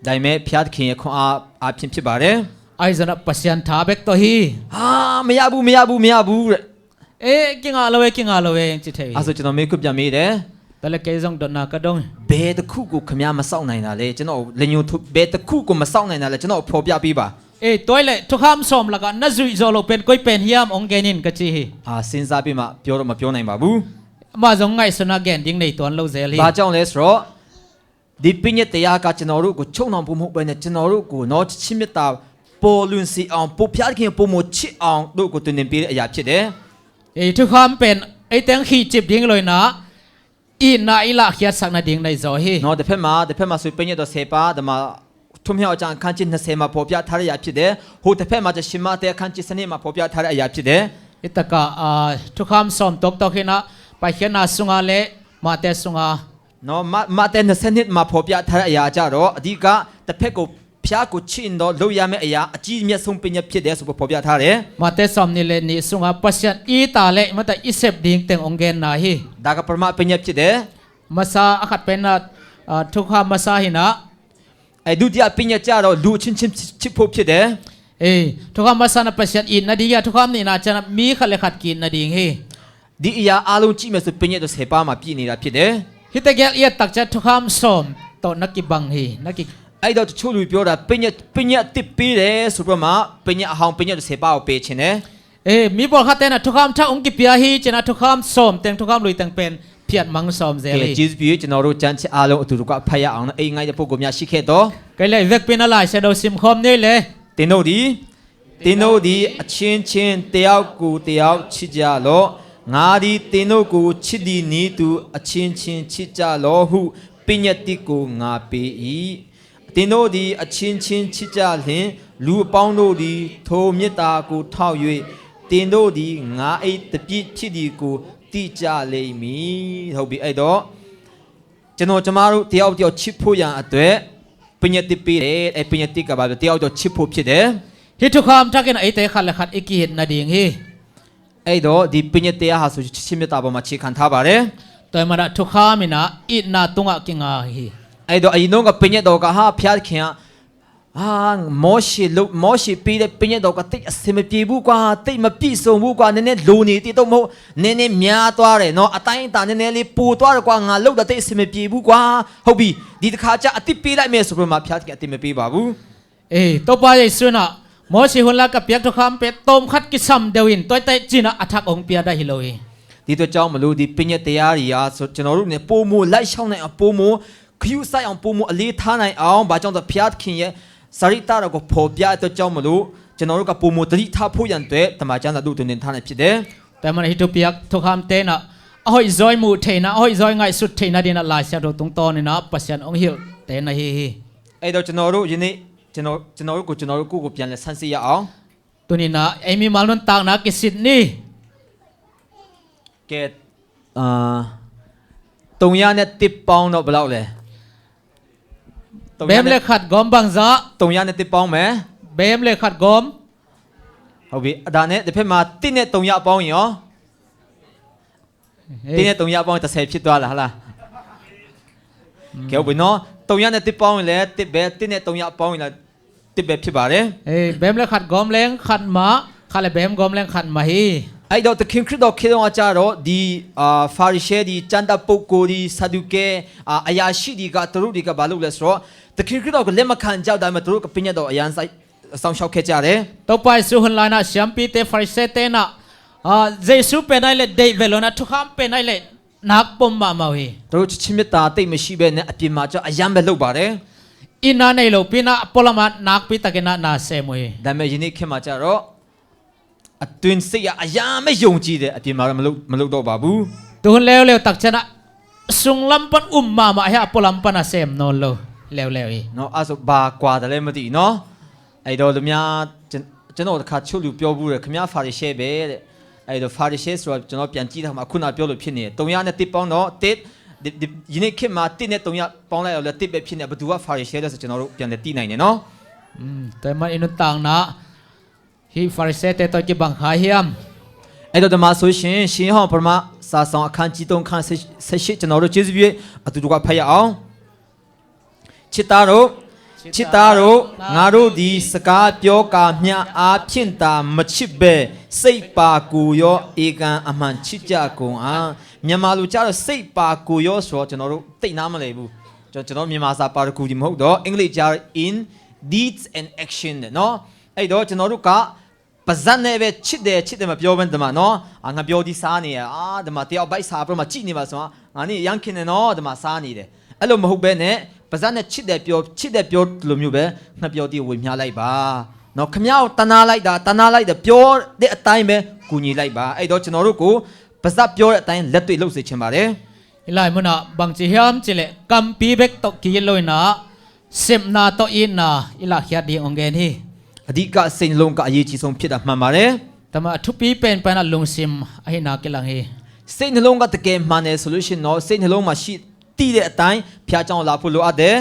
ဒါပေမဲ့ဘုရားသခင်ရဲ့ခွန်အားအားဖြင့်ဖြစ်ပါတယ်။ အၢၣ်စၢၣ်နပဆၢၣ်နအီထါဘဲကတီၢ်ဟီ ဟာမရဘူးမရဘူးမရဘူးတဲ့။ အဲ ကီၣ်ငါလီၤဝဲ ကီၣ်ငါလီၤဝဲ ကၠီၣ်ထဲဝီဟီ အဲ့ဆိုကျွန်တော်မေးခွန်းပြန်မေးတယ်။ တၢ်လၢကဲ ကျွန်တော် ဒိးနၢ်ကဒိၣ် ဘယ်တစ်ခုကိုခင်ဗျားမစောင့်နိုင်တာလဲ။ ကျွန်တော်လက်ညှိုးထိုး ဘယ်တစ်ခုကိုမစောင့်နိုင်တာလဲ။ ကျွန်တော်ဖော်ပြပေးပါ။ အဲ တွၢ်လဲၣ် ထုခါမ်စီၤမၢ်လၢ်ကၣ် နဇွီဇိုလိာ်ပၢၢ် ကွၢ်ပၢၢ်ဟံၣ် အီၣ်ဂဲၢ်နံၣ် ကၠီၣ်ထဲဝီဟီ အာ စဉ်းစားပြီးမှပြောတော့မပြောနိုင်ပါဘူး။ မ့ၢ်စ့ၢ် ငါးဆူၣ်နဂ့ၢ်ဒ်န့ၣ် တွၢ်လိာ်စဲလီၤ ဘာကြောင့်လဲဆိုတော့ ဒီပညတ်တရားကကျွန်တော်တို့ကိုချုပ်နှောင်ဖို့မဟုတ်ဘဲနဲ့ကျွန်တော်တို့ကိုနော်ချစ်ခြင်းမေတ္တာပေါ်လွင်စေအောင်၊ ဘုရားသခင်ကိုပိုမိုချစ်အောင်တို့ကိုသင်တင်ပေးတဲ့အရာဖြစ်တယ်။ ထုခါမ်ပၢၢ် အတၢ်ဃီၣ်စံၣ်ပဒ်န့ၣ်လီၤနၤ အီတနာအီလၢ်ဃ့ၢ်ဆၢၣ်နဒ်န့ၣ်လီၤဟီ နော်၊ တစ်ဖက်မှာတစ်ဖက်မှာဆိုပညတ်တော်ဆယ်ပါး၊ ဒီမှာထွတ်ဖျက်ခြင်းအခန်းကြီးနှစ်ဆယ်မှာဖော်ပြထားတဲ့အရာဖြစ်တယ်။ ဟိုတစ်ဖက်မှာကျတော့ရှင်မဿဲအခန်းကြီးဆယ့်နှစ်မှာဖော်ပြထားတဲ့အရာဖြစ်တယ်။ အတကး ထုခါမ်စီၤမၢ် တုၵ်းတုၵ်းဟီနၤ ပၢ်ဃ့ၢ်နၤစူၣ်နၤလၢ မးသဲစူၣ်နၤ နော်၊ မ- မးသဲနှစ်ဆယ့်နှစ်မှာဖော်ပြထားတဲ့အရာကျတော့အဓိကတစ်ဖက်ကိုဘုရားကိုချစ်ရင်တော့လုပ်ရမယ့်အရာအကြီးမြတ်ဆုံးပညတ်ဖြစ်တယ်ဆိုပြီးဖော်ပြထားတယ်။ မးသဲစီၤမၢ်နံၣ်လၢနံၣ်စူၣ်နၤ ပဆၢၣ်နအီတၢ်လၢ မ့ၢ်တၢ်အီစဲပ် ဒ်န့ၣ် တၢ်အီၣ်ဂဲၢ်နံၣ်ဟီ ဒါကပထမပညတ်ဖြစ်တယ်။ မၤစၢ်အခါပၢၢ်နၤ ထုခါမ်မၤစၢ်ဟီနၤ ဒုတိယပညတ်ကျတော့လူအချင်းချင်းချစ်ဖို့ဖြစ်တယ်။ ထုခါမ်မၤစၢ်နပဆၢၣ်နအီတနာဒ်အံၤ ထုခါမ်နအီတနာကျတော့ မ့ၢ်ဃာ်လၢဃာ်က့ၤနဒ်အံၤဟီ ဒီအရာအားလုံးကြည့်မယ်ဆိုပညတ်တော်ဆယ်ပါးမှာပြည့်နေတာဖြစ်တယ်။ ဟီတကဲလၢအတကၠဲ ထုခါမ်စီၤမၢ် တၢ်နက့ၤဘၣ်ဟီ နက့ၤ အဲ့တော့တချို့လူပြောတာပညတ်ပညတ်အသစ်ပေးတယ်ဆိုပြီးမှပညတ်အဟောင်းပညတ်တစ်ဆယ်ပါးကိုပယ်ချင်တယ်။ မ့ၢ်ဘီၣ်ခါတဲနၤ ထုခါမ်ထၢၣ်အိၣ်ကံၣ်ပျါဟီ ကဲနၤ ထုခါမ်စီၤမၢ် တၢ်ထုခါမ်လွံၢ်တၢ်ပၢၢ် ဖျတ်မၢ်စီၤမၢ်စဲလီၤ ကဲ ကျေးဇူးပြု၊ ကျွန်တော်တို့ကျမ်းချက်အားလုံးအတူတကွဖတ်ရအောင်နော်။ အိမ်ငှားတဲ့ပုဂ္ဂိုလ်များရှိခဲ့တော့ ကဲလၢ ဝဲၢ်ပ့ၤနလၢ် ဆဲဒိးစံးခီမ်န့ၣ်လဲၣ် သင်တို့သည်အချင်းချင်းတစ်ယောက်ကိုတစ်ယောက်ချစ်ကြလော့။ ငါသည်သင်တို့ကိုချစ်သည်နည်းတူအချင်းချင်းချစ်ကြလော့ဟုပညတ်သစ်ကိုငါပေး၏။ သင်တို့သည်အချင်းချင်းချစ်ကြလျှင်လူအပေါင်းတို့သည်ထိုမေတ္တာကိုထောက်၍သင်တို့သည်ငါ၏တပည့်ဖြစ်သည်ကိုသိကြလိမ့်မည်။ ဟုတ်ပြီအဲ့တော့ကျွန်တော်ကျမတို့တယောက်တယောက်ချစ်ဖို့ရန်အတွက်ပညတ်သစ်ပေးတယ်။ အဲပညတ်သစ်ကဘာပြောတယောက်တယောက်ချစ်ဖို့ဖြစ်တယ်။ ဟီထုခါမ်ထၢၣ်ကဲနၤ အီတၢ်ဃာ်လၢဃာ်အီကံၣ်ဟီနဒ်အံၤဟီ အဲ့တော့ဒီပညတ်တရားဟာဆိုချစ်ခြင်းမေတ္တာပေါ်မှာအခြေခံထားပါတယ်။ တၢ်မၤနၤ ထုခါမ်မ့ၢ်နၤ အီတနာတုင်အက့ၤငါဟီ အဲ့တော့အရင်တုန်းကပညတ်တော်ကဟာဘုရားသခင်ကဟာမောရှေလို့မောရှေပေးတဲ့ပညတ်တော်ကသိပ်အဆင်မပြေဘူးကွာ၊ သိပ်မပြည့်စုံဘူးကွာ၊ နည်းနည်းလိုနေသေးတော့မဟုတ်၊ နည်းနည်းများသွားတယ်နော်၊ အတိုင်းအတာနည်းနည်းလေးပိုသွားတယ်ကွာ၊ ငါလုပ်တာသိပ်အဆင်မပြေဘူးကွာ။ ဟုတ်ပြီ၊ ဒီတစ်ခါကျအသစ်ပေးလိုက်မယ်ဆိုပြီးမှဘုရားသခင်အသစ်မပေးပါဘူး။ အဲ တိာ်ပာ်ယေရှုနၤ မောရှေဟိုလၢကပျဲထုခါမ်ပဲ တုမ်ခတ်ကစံၣ်ဒၣ်ဝဲ တွဲတဲကၠိနၤ အထက်အိမ်ပျဲဒၣ်ဟီလီၤဟီ ဒီတော့ကြောင့်မလို့ဒီပညတ်တရားတွေဟာကျွန်တော်တို့နဲ့ပိုမိုလိုက်ရှောင်နိုင်အောင်ပိုမိုခရုစိုက်အောင်ပိုမိုအလေးထားနိုင်အောင်ဘာကြောင့်ဆိုဘုရားသခင်ရဲ့စာရိတ္တတော်ကိုဖော်ပြတဲ့အတွက်ကြောင့်မလို့ကျွန်တော်တို့ကပိုမိုသတိထားဖို့ရန်အတွက်တမန်ကျမ်းစာတို့တင်ထားနေဖြစ်တယ်။ တၢ်မၤနၤ ဟီထုပျဲထုခါမ်တဲနၤ အဟီၣ်ယွဲမူးထဲနၤ အဟီၣ်ယွဲငါးဆူၣ်ထဲနၤဒ်နၤ လၢ်ဆၢဒိၣ်တုင်တီန့ၣ်နၤ ပဆၢၣ်နအိၣ်ဟီၣ်တဲနၤဟီဟီ အဲ့တော့ကျွန်တော်တို့ယနေ့ကျွန်တော်တို့ကိုကျွန်တော်တို့ကိုယ့်ကိုပြန်လည်ဆန်းစစ်ရအောင်။ တုၤန့ၣ်နၤ အမ့ၢ်မၤလိနတၢ်နၤ ကစံးန့ၣ် ကဲ အာ တုံညါနဲ့တစ်ပေါင်းတော့ဘယ်လောက်လဲ။ တုံညါနဲ့ ဘဲမလဲၣ်ခတ်ဂီၢ် ဘၣ်ဆၣ် တုံညါနဲ့တစ်ပေါင်းမယ်။ ဘဲမလဲၣ်ခတ်ဂီၢ် ဟုတ်ပြီ။ ဒါနဲ့တစ်ဖက်မှာတစ်နဲ့တုံညါပေါင်းရင်ရော တစ်နဲ့တုံညါပေါင်းရင်တစ်ဆယ်ဖြစ်သွားလား ဟုတ်လား။ ကဲ ဟုတ်ပြီနော်။ တုံညါနဲ့တစ်ပေါင်းရင်လည်းတစ်ပဲ၊ တစ်နဲ့တုံညါပေါင်းရင်လည်းတစ်ပဲဖြစ်ပါတယ်။ ဘဲမလဲၣ်ခတ်ဂီၢ်လဲၣ် ခတ်မး၊ ခတ်လၢဘဲမလဲၣ်ဂီၢ်လဲၣ် ခတ်မးဟီ အဲ့တော့သခင်ခရစ်တော်ခေတ်တုန်းကကြတော့ဒီအာဖာရိရှဲတွေ၊ ကျမ်းတတ်ပုဂ္ဂိုလ်တွေ၊ စဒူကဲအာအရာရှိတွေကသူတို့တွေကဘာလုပ်လဲဆိုတော့သခင်ခရစ်တော်ကိုလက်မခံကြဘူး။ ဒါပေမဲ့သူတို့ကပညတ်တော်အရမ်းစိုက်စောင့်ရှောက်ခဲ့ကြတယ်။ တိာ်ပာ်ယေရှုဟိုလၢနၤ ရှံပီးတဲ ဖာရိရှဲတဲနၤ ယေရှုပဲာ်နံၣ်လဲၣ် ဒ့ၣ်ဝဲၢ်လီၤနၤ ထုခါမ်ပဲာ်နံၣ်လဲၣ် နၢ်ပိာ်မးမးဝဲ သူတို့ချစ်ခြင်းမေတ္တာသိပ်မရှိဘဲနဲ့အပြင်မှာကျတော့အရမ်းပဲလုပ်ပါတယ်။ itna nei lopi-in ah pualam ah nakpi takin ah na sem uh hi. ဒါပေမဲ့ယနေ့ခေတ်မှာကျတော့ အတွင်းစိတ်ကအရမ်းပဲယုံကြည်တယ်။ အပြင်မှာတော့မလုပ်မလုပ်တော့ပါဘူး။ Tuhun leuleu tak ciangin ah sunglam pan um mahmah hi a, pualam pan a sem nawn lo leuleu hi. နော်၊ အဲ့ဆိုဘာကွာတယ်လဲမသိဘူးနော်။ အဲ့တော့လူများကျွန်ကျွန်တော်တခါချို့လူပြောဘူးတယ်၊ ခင်ဗျားဖာရီရှဲပဲတဲ့။ အဲ့တော့ဖာရီရှဲဆိုတာကျွန်တော်ပြန်ကြည့်တဲ့အခါမှာအခုနပြောလို့ဖြစ်နေတယ်။ တုံညနဲ့တစ်ပေါင်းတော့တစ်၊ ဒီဒီယနေ့ခေတ်မှာတစ်နဲ့တုံညပေါင်းလိုက်အောင်လဲတစ်ပဲဖြစ်နေ၊ ဘယ်သူကဖာရီရှဲလဲဆိုကျွန်တော်တို့ပြန်လည်သိနိုင်တယ်နော်။ อืม แต่มันอินุต่างนะ Hih Pharisee-te tawh kibang kha hiam? အဲ့တော့ဒီမှာဆိုရှင်၊ ရှင်ယောဟန်ပထမစာစောင်အခန်းကြီးသုံး၊ အခန်းဆယ့်ရှစ်၊ ကျွန်တော်တို့ကျေးဇူးပြုအတူတကွဖတ်ရအောင်။ ချစ်သားတို့၊ ချစ်သားတို့၊ ငါတို့သည်စကားပြောကာမျှအားဖြင့်သာမချစ်ဘဲ၊ စိတ်ပါကိုယ်ရောဧကန်အမှန်ချစ်ကြကုန်အံ့။ မြန်မာလိုကျတော့စိတ်ပါကိုယ်ရောဆိုတော့ကျွန်တော်တို့သိပ်နားမလည်ဘူး။ ကျွန်တော်ကျွန်တော်မြန်မာစာပါရဂူကြီးမဟုတ်တော့၊ အင်္ဂလိပ်ကျတော့ in deeds and action တဲ့နော်။ အဲ့တော့ကျွန်တော်တို့ကပါးစပ်နဲ့ပဲချစ်တယ်၊ ချစ်တယ်မပြောဘဲ၊ ဒီမှာနော်၊ အာ၊ ငှက်ပျောသီးစားနေတယ်၊ အာ၊ ဒီမှာတယောက်ဗိုက်ဆာပြီးတော့မှကြည့်နေပါဆိုတော့၊ ငါနဲ့ရမ်းခင်တယ်နော်၊ ဒီမှာစားနေတယ်။ အဲ့လိုမဟုတ်ဘဲနဲ့၊ ပါးစပ်နဲ့ချစ်တယ်ပြော၊ ချစ်တယ်ပြောသလိုမျိုးပဲ၊ ငှက်ပျောသီးကိုဝေမျှလိုက်ပါနော်။ ခင်ဗျားကိုတနာလိုက်တာ၊ တနာလိုက်တယ်၊ ပြောတဲ့အတိုင်းပဲကူညီလိုက်ပါ။ အဲ့တော့ကျွန်တော်တို့ကိုပါးစပ်ပြောတဲ့အတိုင်းလက်တွေ့လုပ်စေချင်ပါတယ်။ Hih lai munah bangci hiam cihleh kampi bek tawh kigilo-in ah sepna tawh itna i lahkhiat ding hong gen hi. အဓိကစိတ်နှလုံးကအရေးကြီးဆုံးဖြစ်တာမှန်ပါတယ်။ Tua mah a thupi penpen ah lungsim ahihna kilang hi. စိတ်နှလုံးကတကယ်မှန်တယ်ဆိုလို့ရှိရင်တော့စိတ်နှလုံးမှာရှိတည်တဲ့အတိုင်းဘုရားကျောင်းကိုလာဖို့လိုအပ်တယ်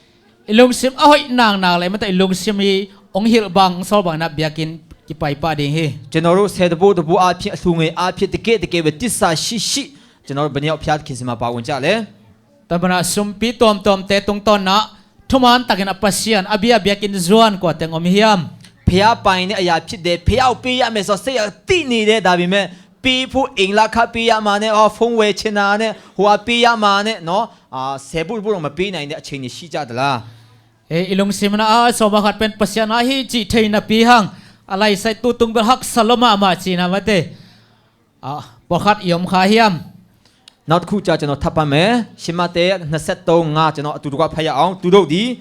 ။ I lungsim a hoih naknak le mate i lungsim i hong hilh bang hong sawl bangin ah biakinn kipai pah ding hi. ကျွန်တော်တို့ဆယ်တဘိတဘိအားဖြင့်၊ အလှူငွေအားဖြင့်၊ တကယ့်တကယ်ပဲသစ္စာရှိရှိ၊ ကျွန်တော်တို့ဘယ်နှစ်ယောက်ဘုရားသခင်ဆီမှာပါဝင်ကြလဲ။ Tua banah sumpi tuamtuamte tungtawn ah thuman takin ah Pasian a bia biakinn zuan kua teng om hiam? ဘုရားပိုင်တဲ့အရာဖြစ်တယ်၊ ဘုရားကိုပေးရမယ်ဆိုတော့စိတ်ကတည်နေတယ်။ ဒါပေမဲ့ပေးဖို့အိမ်လခပေးရမှာနဲ့၊ ဟော၊ ဖုန်းဝယ်ချင်တာနဲ့၊ ဟိုဟာပေးရမှာနဲ့နော်၊ အာ၊ ဆယ်ဘိတဘိတောင်မပေးနိုင်တဲ့အချိန်တွေရှိကြသလား။ Ei, i lungsim in ah a sawm a khat pen Pasian a hi cih thei napi hang a laisai tutung bel haksa lua mahmah cihna mate, ah, pawlkhat i om kha hiam? နောက်တစ်ခုကြာကျွန်တော်ထပ်ဖတ်မယ်။ ရှင်မဿဲနှစ်ဆယ့်သုံးငါး၊ ကျွန်တော်အတူတကွဖတ်ရအောင်။ သူတို့သည်၊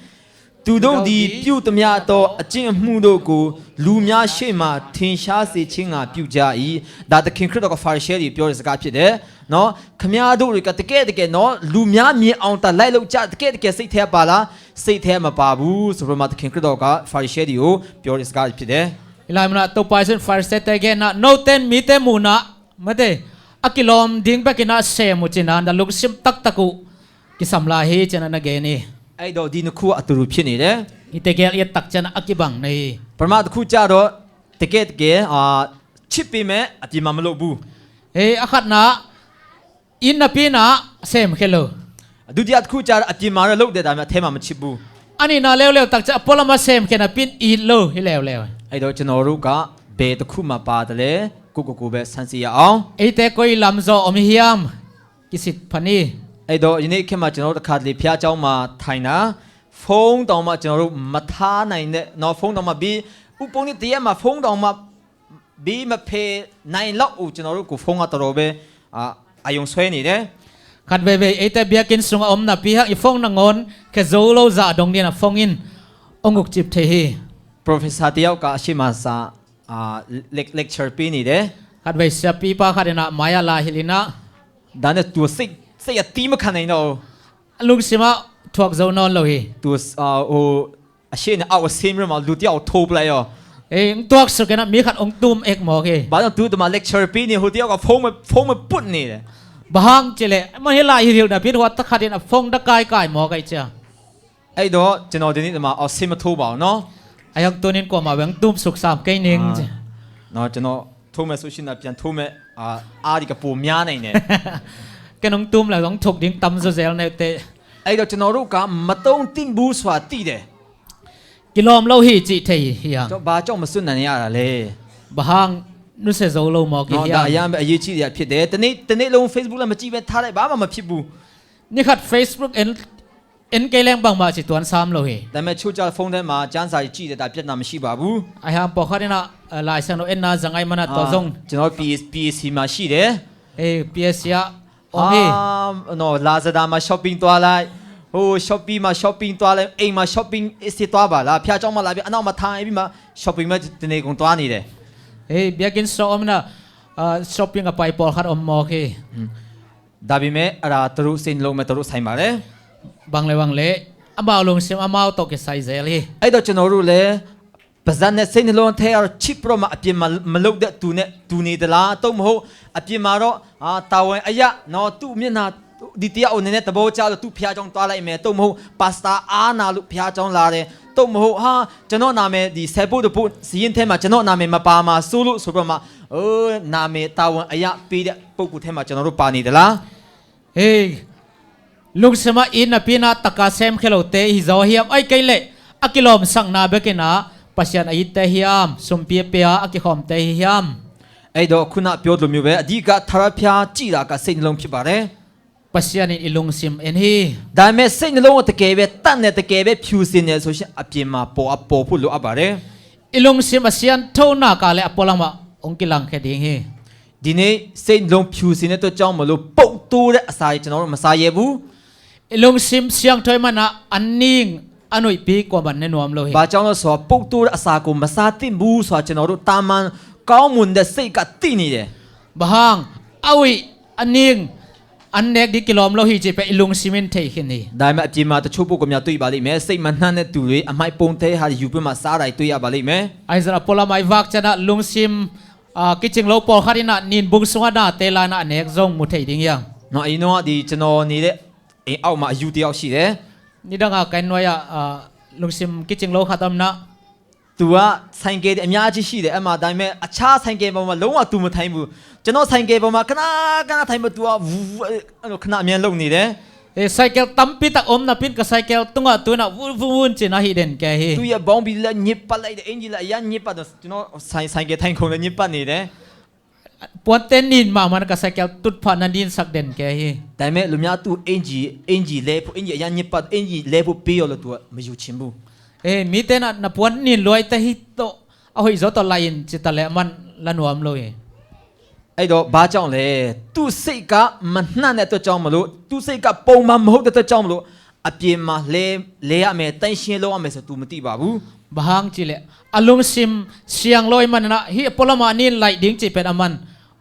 သူတို့သည်ပြုသမျှသောအကျင့်အမှုတို့ကိုလူများရှေ့မှာထင်ရှားစေခြင်းငှာပြုကြ၏။ ဒါသခင်ခရစ်တော်ကဖာရိရှဲတွေပြောတဲ့စကားဖြစ်တယ်နော်။ ခင်ဗျားတို့တွေကတကယ့်တကယ်နော်၊ လူများမြင်အောင်သာလိုက်လုပ်ကြ၊ တကယ့်တကယ်စိတ်ထဲပါလား။ စိတ်ထဲမပါဘူးဆိုပြီးမှသခင်ခရစ်တော်ကဖာရိရှဲတွေကိုပြောတဲ့စကားဖြစ်တယ်။ Hih lai munah Topa Jesuh in Pharisee-te genna, note in mite muhna mate a kilawm ding bekin ah sem uh cihna na lungsim taktak uh kisam lai hi cihna na gen hi. အဲ့တော့ဒီနှစ်ခုကအတူတူဖြစ်နေတယ်။ Hihte gel i et tak ciangin ah a kibang na hi. ပထမတစ်ခုကျတော့တကယ့်တကယ်၊ အာ၊ ချစ်ပေမဲ့အပြင်မှာမလုပ်ဘူး။ Ei, a khatna it napi-in ah semkhia lo. ဒုတိယတစ်ခုကျတော့အပြင်မှာတော့လုပ်တယ်၊ ဒါပေမဲ့အထဲမှာမချစ်ဘူး။ A nihna leuleu tak ciang a pualam ah semkhia napi-in it lo hi leuleu. အဲ့တော့ကျွန်တော်တို့ကဘယ်တစ်ခုမှာပါတယ်လဲ၊ ကိုယ့်ကိုယ်ကိုယ်ပဲဆန်းစစ်ရအောင်။ Eite koi lam zaw om hiam? Kisit pha ni. အဲ့တော့ယနေ့ခေတ်မှာကျွန်တော်တို့တစ်ခါတလေဘုရားကျောင်းမှာထိုင်တာ၊ ဖုန်းတောင်မှကျွန်တော်တို့မထားနိုင်တဲ့နော်၊ ဖုန်းတောင်မှပြီး၊ ဥပုံနေ့တစ်ရက်မှာဖုန်းတောင်မှ ပြီးမဖယ်နိုင်လောက်ဘူး။ ကျွန်တော်တို့ကိုဖုန်းကတော်တော်ပဲအာအာရုံဆွဲနေတယ်။ Khatveivei eite biakinn sungah om napi hang i phone nangawn khia zo lo zah dong dingin ah phone in hong ukcip thei hi. Professor တစ်ယောက်ကအရှေ့မှာစာအာ၊ lec- lecture ပေးနေတယ်။ Khatvei siapipa khat in ah mai-ah lai hilhin ah ဒါနဲ့သူစိတ်စိတ်ကသည်းမခံနိုင်တော့ဘူး။ A lungsim ah thuak zo nawn lo hi. သူအာ၊ ဟို၊ အရှေ့နဲ့အောက်အဆင်းပြီးတော့မှလူတစ်ယောက်ကိုထိုးပလိုက်ရော။ Ei, hong tuaksuk in ah mi khat hong tum ek mawk hi. ဘာကြောင့်သူဒီမှာ lecture ပေးနေ၊ ဟိုတစ်ယောက်ကဖုန်းမဖုန်းမပုတ်နေလဲ။ Bang hang cihleh amah hih lai hilhilh napi-in hua takhat in ah phone da kaikai mawk ahih ciang. အဲ့တော့ကျွန်တော်ဒီနေ့ဒီမှာအော်ဆင်းမထိုးပါဘူးနော်။ Ahi hang tuni-in kuamah bek hong tumsuk sam kei ning ci. နော်၊ ကျွန်တော်ထိုးမယ်ဆိုရှင်တော့ပြန်ထိုးမယ်၊ အာ၊ အားဒီကပိုများနိုင်တယ်။ Ken hong tum leh hong thuk ding tam zaw zel na hi teh. အဲ့တော့ကျွန်တော်တို့ကမသုံးသင့်ဘူးဆိုတာသိတယ်။ Kilawm lo hi cih thei hi hang. ကျွန်တော်ဘာကြောင့်မစွန့်နိုင်ရတာလဲ။ Bang hang nusia zo lo mawk hi hiam? နော်၊ ဒါအရမ်းပဲအရေးကြီးတဲ့အဖြစ်တယ်။ တနေ့တနေ့လုံး Facebook လည်းမကြည့်ပဲထားလိုက်၊ ဘာမှမဖြစ်ဘူး။ Ni khat Facebook en en kei leng bangmah ci tuan sam lo hi. ဒါပေမဲ့ချို့ကျဖုန်းထဲမှာကျမ်းစာကြီးကြည့်တယ်၊ ဒါပြဿနာမရှိပါဘူး။ Ahi hang pawlkhat in ah, eh, Lai Siangtho enna za ngai man ah tua zong ကျွန်တော် PS PC မှာရှိတယ်။ Ei, PSC ah om hi. အာ၊ နော်၊ Lazada မှာ shopping သွားလိုက်၊ Oh, shopping မှာ shopping သွားလဲ အိမ်မှာ shopping စစ်သွားပါလား။ ဘုရားကျောင်းမှာလာပြီး အနောက်မှာထိုင်ပြီးမှ shopping ပဲ တနေ့ကုန်သွားနေတယ်။ Hey, biakinn sung om na, ah, shopping a pai pawlkhat om mawk hi. ဒါပေမဲ့ အဲ့ဒါ သူတို့စိတ်နှလုံးမှာ သူတို့ဆိုင်ပါတယ်။ Bang le bang le, amau lungsim amau tawh kisai zel hi. အဲ့တော့ ကျွန်တော်တို့လည်း ပါးစပ်နဲ့ စိတ်နှလုံးထဲကတော့ ချစ်ပြီးတော့မှ အပြင်မှာ မလုပ်တဲ့သူနဲ့ တူနေသလား။ သို့မဟုတ် အပြင်မှာတော့ အာ တာဝန်အရ နော် သူ့မျက်နှာ ဒီတယောက်အနေနဲ့ သဘောကျလို့ သူ့ဘုရားကျောင်းသွားလိုက်မယ်။ သို့မဟုတ် ပါစတာအားနာလို့ ဘုရားကျောင်းလာတယ်။ သို့မဟုတ် ဟာ ကျွန်တော့်နာမည် ဒီဆယ်ဖို့တစ်ဖို့ စာရင်းထဲမှာ ကျွန်တော့်နာမည်မပါမှာစိုးလို့ ဆိုပြီးတော့မှ အဲ နာမည်တာဝန်အရပေးတဲ့ ပုဂ္ဂိုလ်ထဲမှာ ကျွန်တော်တို့ပါနေသလား။ Hey, lungsim ah it napi-in ah taka sem khia lote i hi zaw hiam? Ahih kei leh a kilawmsakna bekin ah Pasian a itte hiam? Sumpi a pia a kikhawmte hi hiam? အဲ့တော့ ခုနပြောသလိုမျိုးပဲ အဓိက ထာဝရဘုရားကြည့်တာက စိတ်နှလုံးဖြစ်ပါတယ်။ Pasian in i lungsim en hi. ဒါပေမဲ့ စိတ်နှလုံးကို တကယ်ပဲ တတ်နဲ့ တကယ်ပဲ ဖြူစင်နေဆိုရှင် အပြင်မှာ ပေါ်အ ပေါ်ဖို့လိုအပ်ပါတယ်။ I lungsim a sianthona kah le a pualam ah hong kilangkhia ding hi. ဒီနေ့ စိတ်နှလုံးဖြူစင်တဲ့အတွက်ကြောင့်မလို့ ပုပ်သိုးတဲ့အစာတွေ ကျွန်တော်တို့ မစားရဲဘူး။ I lungsim siangtho ahih manin ah a ning a nuihpi kuaman ne nuam lo hi. ဘာကြောင့်လဲဆိုတော့ ပုပ်သိုးတဲ့အစာကို မစားသင့်ဘူးဆိုတာ ကျွန်တော်တို့ သာမန်ကောင်းမွန်တဲ့စိတ်က သိနေတယ်။ Bang hang, a uih, a ning an nek ding kilawm lo hi cih pen i lungsim in thei khin hi. ဒါပေမဲ့ အပြင်မှာ တချို့ပုဂ္ဂိုလ်များ တွေ့ပါလိမ့်မယ်။ စိတ်မနှံ့တဲ့သူတွေ အမှိုက်ပုံထဲဟာ ယူပြီးမှ စားတာတွေ တွေ့ရပါလိမ့်မယ်။ Ahi zongin a pualam ah i vak ciangin ah lungsim, ah, kicing lo pawlkhat in ah nin bung sungah nate lai-in ah a nek zong mu thei ding hi hang. နော် အရင်တော့ ဒီကျွန်တော်နေတဲ့ အိမ်အောက်မှာ အယူတစ်ယောက်ရှိတယ်။ Nidang a ka inn nuai ah, ah, lungsim kicing lo khat om na. သူက ဆိုင်ကယ်တွေ အများကြီးရှိတယ်။ အဲ့မှာ ဒါပေမဲ့ အခြားဆိုင်ကယ်ပေါ်မှာ လုံးဝ သူမထိုင်ဘူး။ ကျွန်တော့်ဆိုင်ကယ်ပေါ်မှာ ခဏခဏထိုင်ပြီး သူက ဝူဝူ အဲ့လို ခဏအမြဲလုပ်နေတယ်။ Eh, cycle tampi tak om napi-in ka cycle tungah tu-in ah vun vun vun ci-in ah hih den kei hi. သူ့ရဲ့ ဘောင်းဘီလည်း ညစ်ပတ်လိုက်တယ်။ အင်္ကျီလည်း အရမ်းညစ်ပတ်တယ်။ ကျွန်တော့်ဆိုင် ဆိုင်ကယ်ထိုင်ခုံလည်း ညစ်ပတ်နေတယ်။ Puante nin mahmah in ka cycle tutphah na ninsak den kei hi. ဒါပေမဲ့ လူများ သူ့အင်္ကျီ အင်္ကျီလဲဖို့ အင်္ကျီအရမ်းညစ်ပတ် အင်္ကျီလဲဖို့ပေးတော့လည်း သူက မယူချင်ဘူး။ Eh, mite in ah na puan nin luaite hi tawh, a hoih zaw tawh lai in ci ta leh aman la nuam lo hi. အဲ့တော့ ဘာကြောင့်လဲ။ သူ့စိတ်က မနှံ့တဲ့အတွက်ကြောင့်မလို့ သူ့စိတ်က ပုံမှန်မဟုတ်တဲ့အတွက်ကြောင့်မလို့ အပြင်မှာ လဲ လဲရမယ် သန့်ရှင်းလုပ်ရမယ်ဆို သူ မသိပါဘူး။ Bang hang cih leh a lungsim siang lo ahih manin ah hih a pualam ah nin laih ding cih pen aman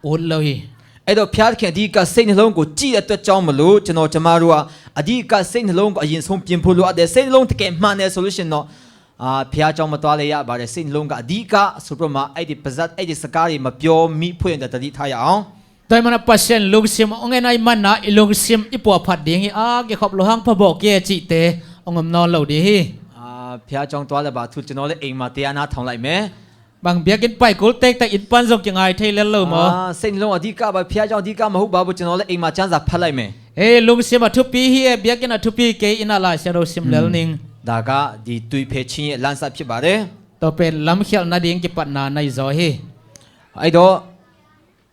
ut lo hi. အဲ့တော့ ဘုရားသခင် အဓိက စိတ်နှလုံးကို ကြည့်တဲ့အတွက်ကြောင့်မလို့ ကျွန်တော် ကျွန်မတို့က အဓိက စိတ်နှလုံးကို အရင်ဆုံး ပြင်ဖို့လိုအပ်တယ်။ စိတ်နှလုံး တကယ်မှန်တယ်ဆိုလို့ရှိရင်တော့ အာ ဘုရားကျောင်းမသွားလည်း ရပါတယ်။ စိတ်နှလုံးက အဓိက ဆိုပြီးတော့မှ အဲ့ဒီပါးစပ် အဲ့ဒီစကားတွေ မပြောမိဖို့ သတိထားရအောင်။ Tua ahih manin ah Pasian lungsim hong en ahih manin ah i lungsim i puahphat ding hi. A kikhop lo hang phabawh kei cihte hong om nawn lo ding hi. အာ ဘုရားကျောင်းသွားလည်း ဘာထူး ကျွန်တော်လည်း အိမ်မှာ တရားနားထောင်လိုက်မယ်။ Bang, biakinn pai kul tektek inn pan zong kingai thei lel lo maw? အာ စိတ်နှလုံး အဓိကပါ။ ဘုရားကျောင်း အဓိက မဟုတ်ပါဘူး။ ကျွန်တော်လည်း အိမ်မှာ ကျမ်းစာဖတ်လိုက်မယ်။ Eh, lungsim a thupi hi e, biakinn a thupi kei, inn ah Lai Siangtho sim lel ning. ဒါက ဒီသွေးဖျက်ခြင်းရဲ့ လမ်းစဖြစ်ပါတယ်။ Tua pen lamkhialhna ding kipatna na hi zaw hi. အဲ့တော့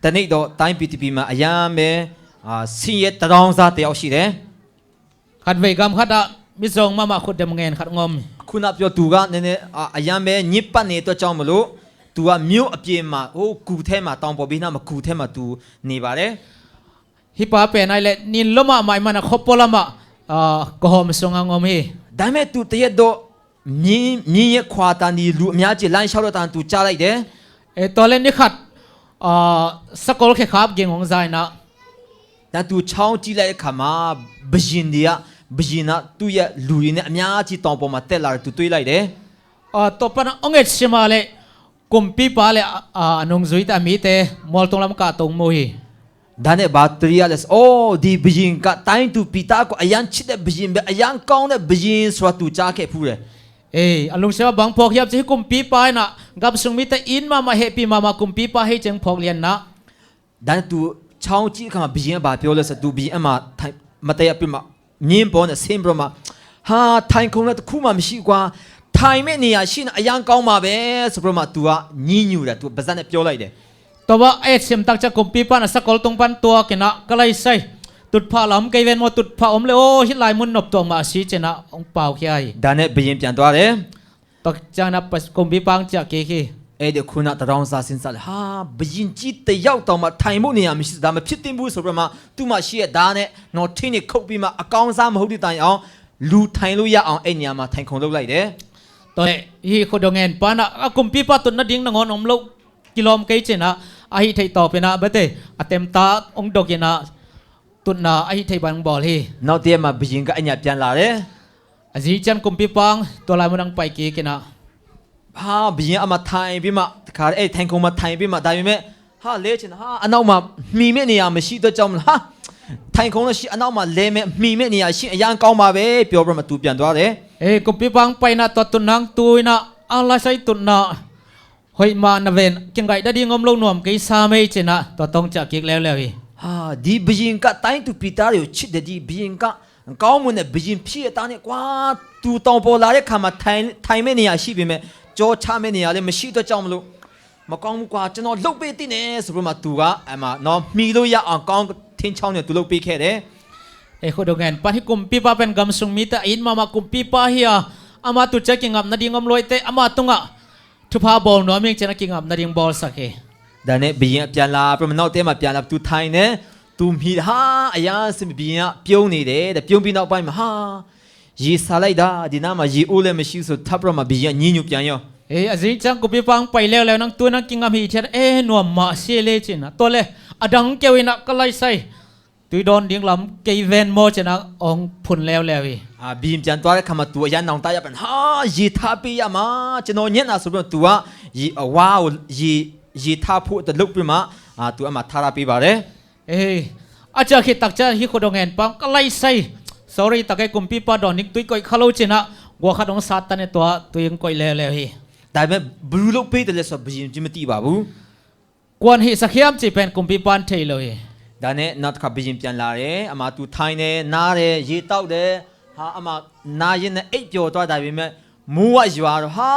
တနေ့တော့ တိုင်းပြည်တစ်ပြည်မှာ အရမ်းပဲ အာ ဆင်းရဲ တရောင်းစား တစ်ယောက်ရှိတယ်။ Khatvei gam khat ah mizawng mahmah khutdem ngen khat hong om hi. ခုနပြောသူက နည်းနည်း အာ အရမ်းပဲ ညစ်ပတ်နေတဲ့အတွက်ကြောင့်မလို့ သူက မြို့အပြင်မှာ ဟို ဂူထဲမှာ တောင်ပေါ်ဘီနားမှာ ဂူထဲမှာ သူနေပါတယ်။ Hih pa pen ahih leh nin lua mahmah ahih manin ah khuapualam ah, ah, kawhawm sungah hong om hi. ဒါပေမဲ့ သူ တစ်ရက်တော့ မြင်း မြင်းရဲ့ခွာသံဒီ လူအများကြီး လမ်းလျှောက်တဲ့သံ သူကြားလိုက်တယ်။ Eh, tua leh ni khat, ah, sakol khekhap ging hong za in ah. ဒါ သူ ချောင်းကြည့်လိုက်တဲ့အခါမှာ ဘုရင်တွေက ဘုရင်က သူ့ရဲ့လူတွေနဲ့ အများကြီး တောင်ပေါ်မှာ တက်လာတယ်။ သူ တွေ့လိုက်တယ်။ Ah, tua pan ah hong et sim a leh kumpipa le, ah, a nungzuite, a mite mualtung lam kah tung mu hi. ဒါနဲ့ ဘာသတိရလဲ။ အော် ဒီဘုရင်က တိုင်းသူပြည်သားကို အရမ်းချစ်တဲ့ဘုရင်ပဲ၊ အရမ်းကောင်းတဲ့ဘုရင်ဆိုတာ သူကြားခဲ့ဖူးတယ်။ Eh, a lungsim ah bang phawk hiam cih leh, hih kumpipa in ah gam sung mite it mahmah, hehpih mahmah kumpipa hi ci-in phawk lian in ah. ဒါနဲ့ သူ ချောင်းကြည့်တဲ့အခါမှာ ဘုရင်က ဘာပြောလဲဆိုတော့ သူ ဘုရင် အဲ့မှာ ထိုင် မတ်တရပ်ပြီးမှ မြင်းပေါ်နဲ့ ဆင်းပြီးတော့မှ ဟာ ထိုင်ခုံလည်း တစ်ခုမှ မရှိကွာ၊ ထိုင်မဲ့နေရာရှိရင် အရမ်းကောင်းမှာပဲဆိုပြီးတော့မှ သူက ညည်းညူတယ်။ သူ ပါးစပ်နဲ့ ပြောလိုက်တယ်။ Tua a et sim tak ciang kumpipa in ah sakol tung pan tuak in ah, ka lai sai, tutphah lah om kei ven maw, tutphah om leh aw, hih lai mun nop tuak mah a si, ci-in ah hong paukhia hi. ဒါနဲ့ ဘုရင်ပြန်သွားတယ်။ Tua ciangin ah kumpipa hong ciah kik hi. အဲ့ဒီခုန တရောင်းစား စဉ်းစားလိုက်၊ ဟာ ဘုရင်ကြီးတစ်ယောက်တောင်မှ ထိုင်ဖို့နေရာမရှိ၊ ဒါ မဖြစ်သင့်ဘူးဆိုပြီးတော့မှ သူ့မှာရှိတဲ့ ဒါနဲ့ နော် ထင်းတွေခုတ်ပြီးမှ အကောင်းစား မဟုတ်သည့်တိုင်အောင် လူထိုင်လို့ရအောင် အဲ့နေရာမှာ ထိုင်ခုံလုပ်လိုက်တယ်။ တော်လေ့ ဟိ ခုဒုငယ်ပန်း အ အ kumpipa တွတ် nading nangawn om lo, kilawm kei ချင် ah, အ ဟိ ထိတ်တော်ပင် ah, bete, အတမ်တာ ong dok ချင် ah, တွတ် ah, အ ဟိ ထိတ်ပန်း bawl ဟိ. နောက်တစ်ရက်မှာ ဘုရင်က အဲ့နေရာပြန်လာတယ်။ အ ဟိ ချင် kumpipa တွတ် lai mu nang pai kik ချင် ah. ဟာ ဘုရင်က အဲ့မှာထိုင်ပြီးမှ တခါ အဲ့ထိုင်ခုံမှာ ထိုင်ပြီးမှ ဒါပေမဲ့ ဟာ လဲချင် ဟာ အနောက်မှာ မှီမဲ့နေရာ မရှိတော့ကြောင်းမလို့ ဟာ ထိုင်ခုံတော့ရှိ အနောက်မှာ လဲမဲ့ မှီမဲ့နေရာရှိ အရမ်းကောင်းပါပဲ ပြောပြီးမှ သူပြန်သွားတယ်။ အေး kumpipa ပိုင် ah, တွတ် တွတ် nang တွတ် ah, အ lai sai တွတ် ah, hoih mah န ven, kingaih nading om lo, nuam kei sam ei ချင် ah, တွတ် ong ciah kik leuleu hi. ဟာ ဒီဘုရင်က တိုင်းသူပြည်သားတွေကို ချစ်တယ်။ ဒီဘုရင်က ကောင်းမွန်တဲ့ ဘုရင်ဖြစ်ရဲ့သားနဲ့ ကွာ သူတောင်ပေါ်လာတဲ့အခါမှာ ထိုင် ထိုင်မဲ့နေရာရှိပေမဲ့ ကျောချမဲ့နေရာလည်း မရှိတော့ကြောင်းမလို့ မကောင်းဘူးကွာ ကျွန်တော်လုပ်ပေးသင့်တယ်ဆိုပြီးမှ သူက အဲ့မှာ နော် မှီလို့ရအောင် ကောင်းထင်းချောင်းနဲ့ သူလုပ်ပေးခဲ့တယ်။ အေး ခုဒုငယ်ပန်း ဟိ kumpipa ပင် gam sung mite a it mahmah kumpipa hi a, ama tung ciang kingap nading om lo ahih teh, ama tungah thupha bawl nuam ing ချင် ah, kingap nading bawlsak hi. ဒါနဲ့ ဘုရင်က ပြန်လာပြီးမှ နောက်တစ်ရက်မှာ ပြန်လာ သူထိုင်နေ သူမှီ ဟာ အရမ်းစင် ဘုရင်က ပြုံးနေတယ်တဲ့။ ပြုံးပြီးနောက်ပိုင်းမှာ ဟာ ရေစလိုက်တာ ဒီနားမှာ ရေအိုးလည်းမရှိဆို ထပ်ပြီးတော့မှ ဘုရင်က ညည်းညူပြန်ရော အေး အ ဟိ ချင် kumpipa ပိုင် leuleu, nang tung nang kingap hi ချင် ah, eh, nuam mah se le ချင် ah. တွတ်လေ့ အ dang keu in က lai sai တွတ် dawn ding lam kei ven maw ချင် ah, ong phun leuleu hi. အာ ဘုရင်ပြန်သွားတဲ့အခါမှာ သူ အရမ်းနောင်တရပါတယ်။ ဟာ ရေထားပေးရမှာ ကျွန်တော်ညံ့တာဆိုပြီးတော့ သူက ရေ အဝါကို ရေ ရေထားဖို့အတွက် လုပ်ပြီးမှ အာ သူ အဲ့မှာ ထားထားပေးပါတယ်။ အေး အ ciah khit tak ciang ဟိ ခုဒုငယ်ပန်း က lai sai, sorry, tak ei, kumpipa dawn ding tui koih kha lo ချင် ah, guah khat ong sat ta ne, တွတ် tui ong koih leuleu hi. ဒါပေမဲ့ ဘယ်သူလုပ်ပေးတယ်လဲဆိုတော့ ဘုရင်ကြီး မသိပါဘူး။ ကွန် ဟိ စ khiam ချင် ပင် kumpipa ထီႇ လို ဟိ. ဒါနဲ့ နောက်တစ်ခါ ဘုရင်ပြန်လာတယ်။ အမှာ သူထိုင်နေ နားတယ် ရေတောက်တယ်။ ဟာ အမှာ နားရင်းနဲ့ အိပ်ပျော်သွားတာ ဒါပေမဲ့ မိုးကရွာတော့ ဟာ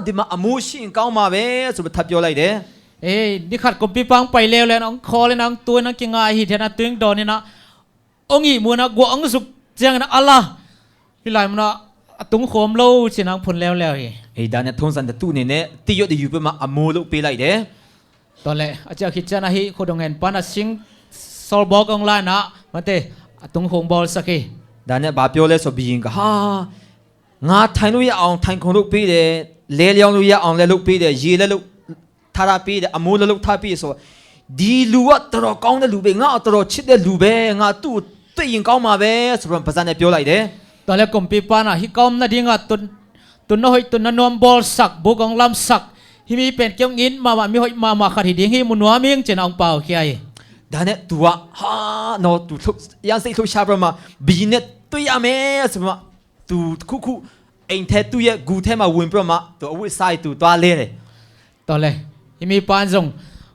ဒီမှာ အမိုးရှိရင်ကောင်းမှာပဲဆိုပြီး ထပ်ပြောလိုက်တယ်။ အေး ဒီခတ် kumpipa ပိုင် leuleu, nang ခေါ်လေ nang တွတ် nang ကင်ငါ ဟိ ထဲ န တွတ် dawn နေ န ong ihmu na, guah ong zuk ciangin a la, hih lai munah a tung khawm lo ci-in ang phun leuleu hi. ဒါနဲ့ ထုံးစံတစ်ခုအနေနဲ့ သစ်ရွက်တွေယူပြီးမှ အမိုးလုပ်ပေးလိုက်တယ်။ Tua leh a ciah khit ciangin ahi, khuadawngin pan a sing sawlbawk ong la-in ah, mate, a tung khawm bawlsak hi. ဒါနဲ့ ဘာပြောလဲဆို ဘုရင်က ဟာ ငါထိုင်လို့ရအောင် ထိုင်ခုံလုပ်ပေးတယ်။ လဲလျောင်းလို့ရအောင် လဲလုပ်ပေးတယ်။ ရေလဲလုပ် ထားပေးတယ်။ အမိုးလဲလုပ်ထားပေးတယ်ဆိုတော့ ဒီလူက တော်တော်ကောင်းတဲ့လူပဲ။ ငါ့ကို တော်တော်ချစ်တဲ့လူပဲ။ ငါသူ့ကိုတွေ့ရင်ကောင်းမှာပဲဆိုပြီး ပါးစပ်နဲ့ ပြောလိုက်တယ်။ Tua leh kumpipa in ah, hih ka omna dingah tun, tunna hoih, tunna nuam bawlsak, buk hong lamsak, hih mi pen kei hong it mahmah, mi hoih mahmah khat hi ding hi, mu nuam ing ci-in ah hong paukhia hi. ဒါနဲ့ သူက ဟာ နော် သူ လှုပ် ရမ်းစိတ်လှုပ်ရှားပြီးတော့မှ ဘုရင်နဲ့တွေ့ရမယ်ဆိုပြီးမှ သူ တစ်ခုခု အိမ်ထဲ သူ့ရဲ့ဂူထဲမှာ ဝင်ပြီးတော့မှ သူ အဝတ်အစားတွေ သူ သွားလဲတယ်။ Tua leh hih mipa in zong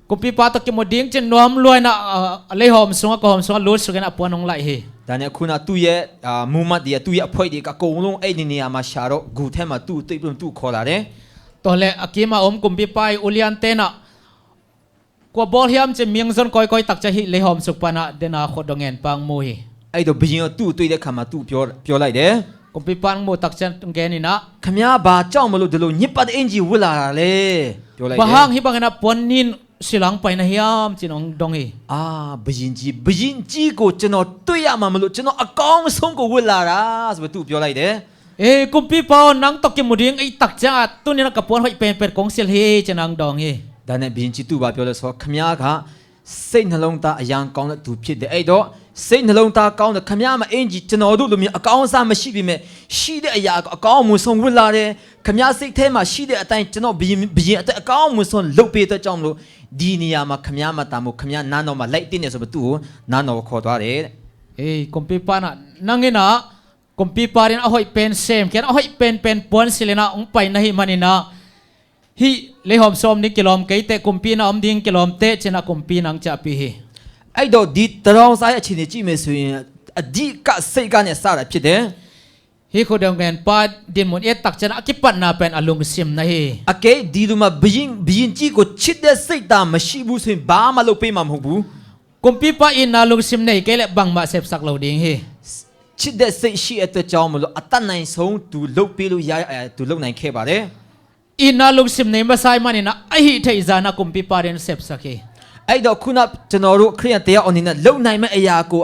kumpipa tawh kimu ding ci-in nuam lua-in ah, ah, a leihawm sungah, kawhawm sungah lut sukin a puan hong laih hi. ဒါနဲ့ ခုနက သူ့ရဲ့ အာ မူးမတ်တွေ၊ သူ့ရဲ့အဖွဲ့တွေ အကုန်လုံး အဲ့ဒီနေရာမှာ ရှာတော့ ဂူထဲမှာ သူ့ကိုတွေ့ပြီးတော့ သူ့ကိုခေါ်လာတယ်။ Tua leh a kim a om kumpipa ii uliante in ah, kua bawl hiam ci-in mi hong zon kawikawi tak ciang hih leihawm sung panah den a khuadawngin pan mu hi. အဲ့တော့ ဘုရင်က သူ့ကိုတွေ့တဲ့အခါမှာ သူ့ကို ပြော ပြောလိုက်တယ်။ Kumpipa in hong muh tak ciang hong gen in ah, ခင်ဗျား ဘာကြောင့်မလို့ ဒီလို ညစ်ပတ်တဲ့အင်္ကျီ ဝတ်လာတာလဲ ပြောလိုက်တယ်။ Bang hang hih bangin ah puan nin silang pai na hiam ci-in hong dong hi. အာ ဘုရင်ကြီး၊ ဘုရင်ကြီးကို ကျွန်တော်တွေ့ရမှာမို့လို့ ကျွန်တော် အကောင်းဆုံးကို ဝတ်လာတာဆိုပြီး သူ့ကို ပြောလိုက်တယ်။ Ei kumpipa aw, nang tawh kimu ding i hih tak ciangah tuni-in ah ka puan hoih penpen kong sil hi ci-in ah hong dawng hi. ဒါနဲ့ ဘုရင်ကြီး သူ့ကို ဘာပြောလဲဆိုတော့ ခင်ဗျားက စိတ်နှလုံးသား အရမ်းကောင်းတဲ့သူ ဖြစ်တယ်။ အဲ့တော့ စိတ်နှလုံးသားကောင်းတဲ့ ခင်ဗျားမှာ အင်္ကျီ ကျွန်တော်တို့လိုမျိုး အကောင်းစား မရှိပေမဲ့ ရှိတဲ့အရာ အကောင်းအမွန်ဆုံး ဝတ်လာတယ်။ ခင်ဗျားစိတ်ထဲမှာ ရှိတဲ့အတိုင်း ကျွန်တော် ဘုရင်၊ ဘုရင်အတွက် အကောင်းအမွန်ဆုံး လုပ်ပေးတဲ့အတွက်ကြောင့်မလို့ ဒီနေရာမှာ ခင်ဗျားမှာ တာမို့ ခင်ဗျား နားတော်မှာ လိုက်သင့်တယ်ဆိုပြီး သူ့ကို နားတော်ကို ခေါ်သွားတယ်။ Ei kumpipa in ah, nang in ah kumpipa dingin a hoih pen sem khia-in, a hoih penpen puan sil-in ah hong pai na hih manin ah, hih leihawm sung om ding kilawm kei teh, kumpi inn ah om ding kilawm teh ci-in ah kumpi in ah hong ciahpih hi. အဲ့တော့ ဒီသရောင်းစားရဲ့ အခြေအနေ ကြည့်မယ်ဆိုရင် အဓိက ဆိပ်ကမ်းနဲ့ စတာ ဖြစ်တယ်။ Hih khuadawngin pa dinmun i et tak ciangah a kipatna pen a lungsim na hi. အကယ် ဒီလူမှာ ဘုရင်၊ ဘုရင်ကြီးကို ချစ်တဲ့စိတ်သာ မရှိဘူးဆိုရင် ဘာမှ လုပ်ပေးမှာ မဟုတ်ဘူး။ Kumpipa itna lungsim nei kei leh bangmah sepsak lo ding hi. ချစ်တဲ့စိတ် ရှိတဲ့အတွက်ကြောင့်မလို့ အတတ်နိုင်ဆုံး သူ လုပ်ပေးလို့ရ၊ အဲ၊ သူ လုပ်နိုင်ခဲ့ပါတယ်။ Itna lungsim nei masa ahih manin ah, a hih theih zah in ah kumpipa dingin sepsak hi. အဲ့တော့ ခုန ကျွန်တော်တို့ ခရစ်ယာန် တစ်ယောက်အနေနဲ့ လုပ်နိုင်မယ့်အရာကို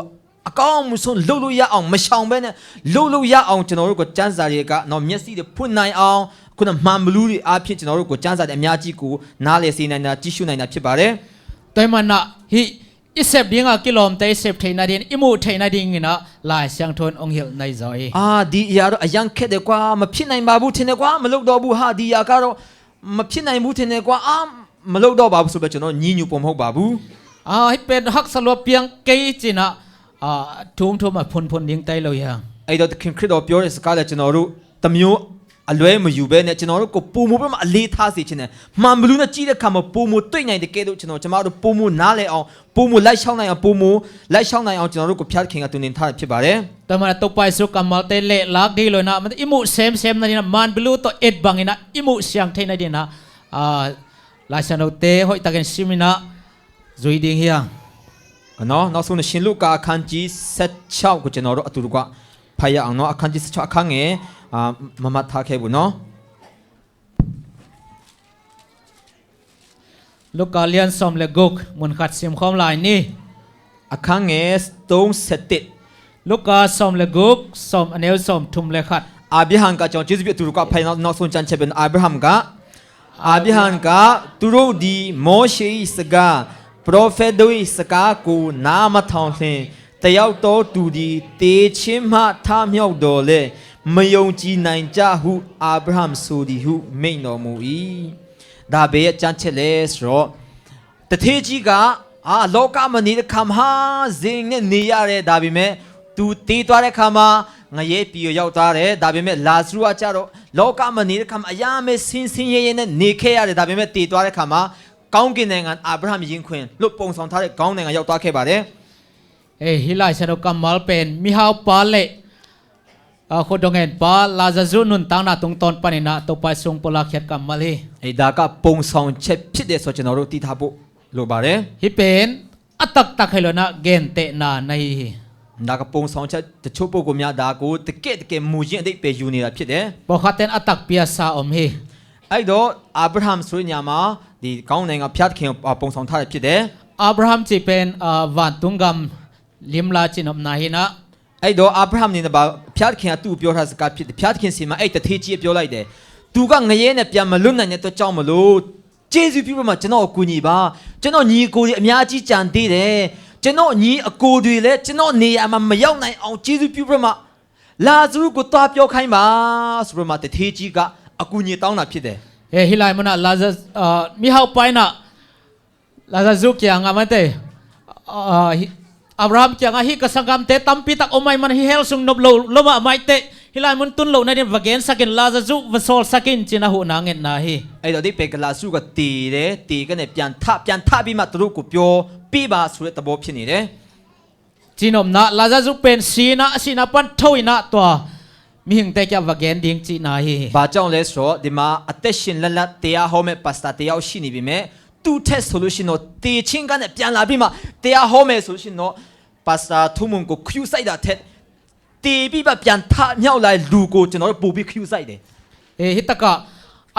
အကောင်းမှုဆုံး လုပ်လို့ရအောင်၊ မရှောင်ဘဲနဲ့ လုပ်လို့ရအောင် ကျွန်တော်တို့ကို ကျမ်းစာတွေက မျက်စိတွေ ဖွင့်နိုင်အောင်၊ ခုန မှန်ဘီလူးတွေအားဖြင့် ကျွန်တော်တို့ကို ကျမ်းစာတွေ အများကြီးကို နားလည်စေနိုင်တာ၊ ကြည့်ရှုနိုင်တာ ဖြစ်ပါတယ်။ Tua ahih manin ah hih i sep ding a kilawmte i sep theih nading, i muh theih nading in ah Lai Siangtho in hong hilh na hi zaw hi. အာ၊ ဒီအရာတော့ အရမ်းခက်တယ်ကွာ၊ မဖြစ်နိုင်ပါဘူးထင်တယ်ကွာ၊ မလုပ်တော့ဘူးဟာ၊ ဒီအရာကတော့ မဖြစ်နိုင်ဘူးထင်တယ်ကွာ၊ အာ၊ မလုပ်တော့ပါဘူးဆိုပြီး ကျွန်တော် ညည်းညူးဖို့ မဟုတ်ပါဘူး။ Ah, hih pen haksa lua piang kei ci-in ah, ah, thum thum a phunphun ding tai lo hi hang. အဲ့တော့ သခင်ခရစ်တော် ပြောတဲ့စကားလည်း ကျွန်တော်တို့ တစ်မျိုး အလွဲမယူဘဲနဲ့ ကျွန်တော်တို့ကို ပိုမိုပြီးမှ အလေးထားစေချင်တယ်။ မှန်ဘီလူးနဲ့ ကြည့်တဲ့အခါမှာ ပိုမိုတွေ့နိုင်တဲ့ကဲ့သို့ ကျွန်တော် ကျွန်မတို့ ပိုမိုနားလည်အောင်၊ ပိုမိုလိုက်လျှောက်နိုင်အောင်၊ ပိုမိုလိုက်လျှောက်နိုင်အောင် ကျွန်တော်တို့ကို ဘုရားသခင်က သင်တင်ထားတာ ဖြစ်ပါတယ်။ Tua ahih manin ah Topa Jesu kammalte lehlak ding hi lo-in ah, i muh semsem nading in ah, man belu tawh et bangin ah i muh siang thei nading in ah, ah, Lai Siangthote hoihtakin sim-in ah zui ding hi hang. နော်၊ နောက်ဆုံးတစ်ရှဉ် လုကာ အခန်းကြီး ဆယ့်ခြောက်ကို ကျွန်တော်တို့ အတူတကွ ဖတ်ရအောင်နော်။ အခန်းကြီး ဆယ့်ခြောက် အခန်းငယ်၊ အာ၊ မမှတ်ထားခဲ့ဘူးနော်။ Luka အငယ် သုံးဆယ့်တစ်၊ အခန်းငယ် သုံးဆယ့်တစ်။ Luka သုံးဆယ့်တစ်၊ အငယ် သုံးဆယ့်တစ်၊ အာဘြဟံက ကျွန်တော် ကျေးဇူးပြု အတူတကွ ဖတ်ရအောင်။ နောက်ဆုံး ကျမ်းချက်ပဲနော်။ အာဘြဟံက၊ အာဘြဟံက၊ သူတို့သည် မောရှေ၏စကား၊ ပရောဖက်တို့၏စကားကို နားမထောင်လျှင်၊ တစ်ယောက်သောသူသည် သေခြင်းမှ ထမြောက်သော်လည်း၊ မယုံကြည်နိုင်ကြဟု အာဘြဟံဆိုသည်ဟု မိန့်တော်မူ၏။ ဒါဘယ်အကျမ်းချက်လဲဆိုတော့၊ သူဌေးကြီးက၊ အာ၊ လောကမှာ နေတဲ့အခါမှာ ဟာ၊ ဇင်နဲ့ နေရတယ်။ ဒါပေမဲ့ သူသေသွားတဲ့အခါမှာ ငရဲပြည်ကို ရောက်သွားတယ်။ ဒါပေမဲ့ လာဇရုကကျတော့၊ လောကမှာ နေတဲ့အခါမှာ အရမ်းပဲ ဆင်းဆင်းရဲရဲနဲ့ နေခဲ့ရတယ်။ ဒါပေမဲ့ သေသွားတဲ့အခါမှာ ကောင်းကင်နိုင်ငံ၊ အာဘြဟံရင်ခွင်လို့ ပုံဆောင်ထားတဲ့ ကောင်းနိုင်ငံ ရောက်သွားခဲ့ပါတယ်။ Eh, hih Lai Siangtho kammal pen mihaupa le, ah, khuadawnghenpa Lazarus nuntakna tungtawn panin ah Topa Jesu hong pulak khiat kammal hi. အဲ၊ ဒါက ပုံဆောင်ချက် ဖြစ်တယ်ဆိုတာ ကျွန်တော်တို့ သိထားဖို့ လိုပါတယ်။ Hih pen a taktak hi lo-in ah gentehna na hi hi. ဒါက ပုံဆောင်ချက်၊ တချို့ပုဂ္ဂိုလ်များ ဒါကို တကယ့်တကယ် မူရင်းအဓိပ္ပာယ် ယူနေတာ ဖြစ်တယ်။ Pawlkhatte in a takpi a sa om hi. အဲ့တော့ အာဘြဟံဆိုတဲ့နေရာမှာ ဒီကောင်းနိုင်ငံ ဘုရားသခင်ကို ပုံဆောင်ထားတာ ဖြစ်တယ်။ Abraham cih pen, ah, vantung gam limla cih nopna hi-in ah. အဲ့တော့ အာဘြဟံအနေနဲ့ ဘုရားသခင်က သူ့ကို ပြောထားတဲ့စကား ဖြစ်တယ်။ ဘုရားသခင်ဆီမှာ အဲ့သူဌေးကြီးက ပြောလိုက်တယ်။ သူက ငရဲနဲ့ ပြန်မလွတ်နိုင်တဲ့အတွက်ကြောင့်မလို့ ကျေးဇူးပြုပြီးမှ ကျွန်တော့ကို ကူညီပါ။ ကျွန်တော့်ညီအစ်ကိုတွေ အများကြီး ကျန်သေးတယ်။ ကျွန်တော့်ညီအစ်ကိုတွေလည်း ကျွန်တော့်နေရာမှာ မရောက်နိုင်အောင် ကျေးဇူးပြုပြီးမှ လာဇရုကို သွားပြောခိုင်းပါဆိုပြီးမှ သူဌေးကြီးက အကူအညီ တောင်းတာ ဖြစ်တယ်။ Eh, hih lai munah Lazarus, ah, mihaupa in ah Lazarus kiangah, mate, ah, hih, Abraham kiangah, hih ka sanggamte tampi tak om ahih manin hih hell sung nop lo lo mahmah hi teh, hih lai mun tun loh nading va gensak in, Lazarus va sawlsak in, ci-in ah huhna ngetna hi. အဲ့တော့ အဓိပ္ပာယ်က လာဇရုက သေတယ်။ သေခဲ့နဲ့ ပြန်ထ၊ ပြန်ထပြီးမှ သူတို့ကို ပြောပေးပါဆိုတဲ့သဘော ဖြစ်နေတယ်။ Cinopna, Lazarus pen si-in ah, a sihna pan tho-in ah tua mihingte kiangah va gen ding cihna hi. ဘာကြောင့်လဲဆိုတော့ ဒီမှာ အသက်ရှင်လတ်လတ် တရားဟောမယ့် ပါစတာ တစ်ယောက် ရှိနေပေမဲ့ သူ့ထက်ဆိုလို့ရှိရင်တော့ သေခြင်းကနေ ပြန်လာပြီးမှ တရားဟောမယ်ဆိုလို့ရှိရင်တော့ ပါစတာ ထုံးမုံကို ဂရုစိုက်တာထက် သေပြီးမှ ပြန်ထမြောက်လာတဲ့လူကို ကျွန်တော်တို့ ပိုပြီး ဂရုစိုက်တယ်။ Eh, hih takah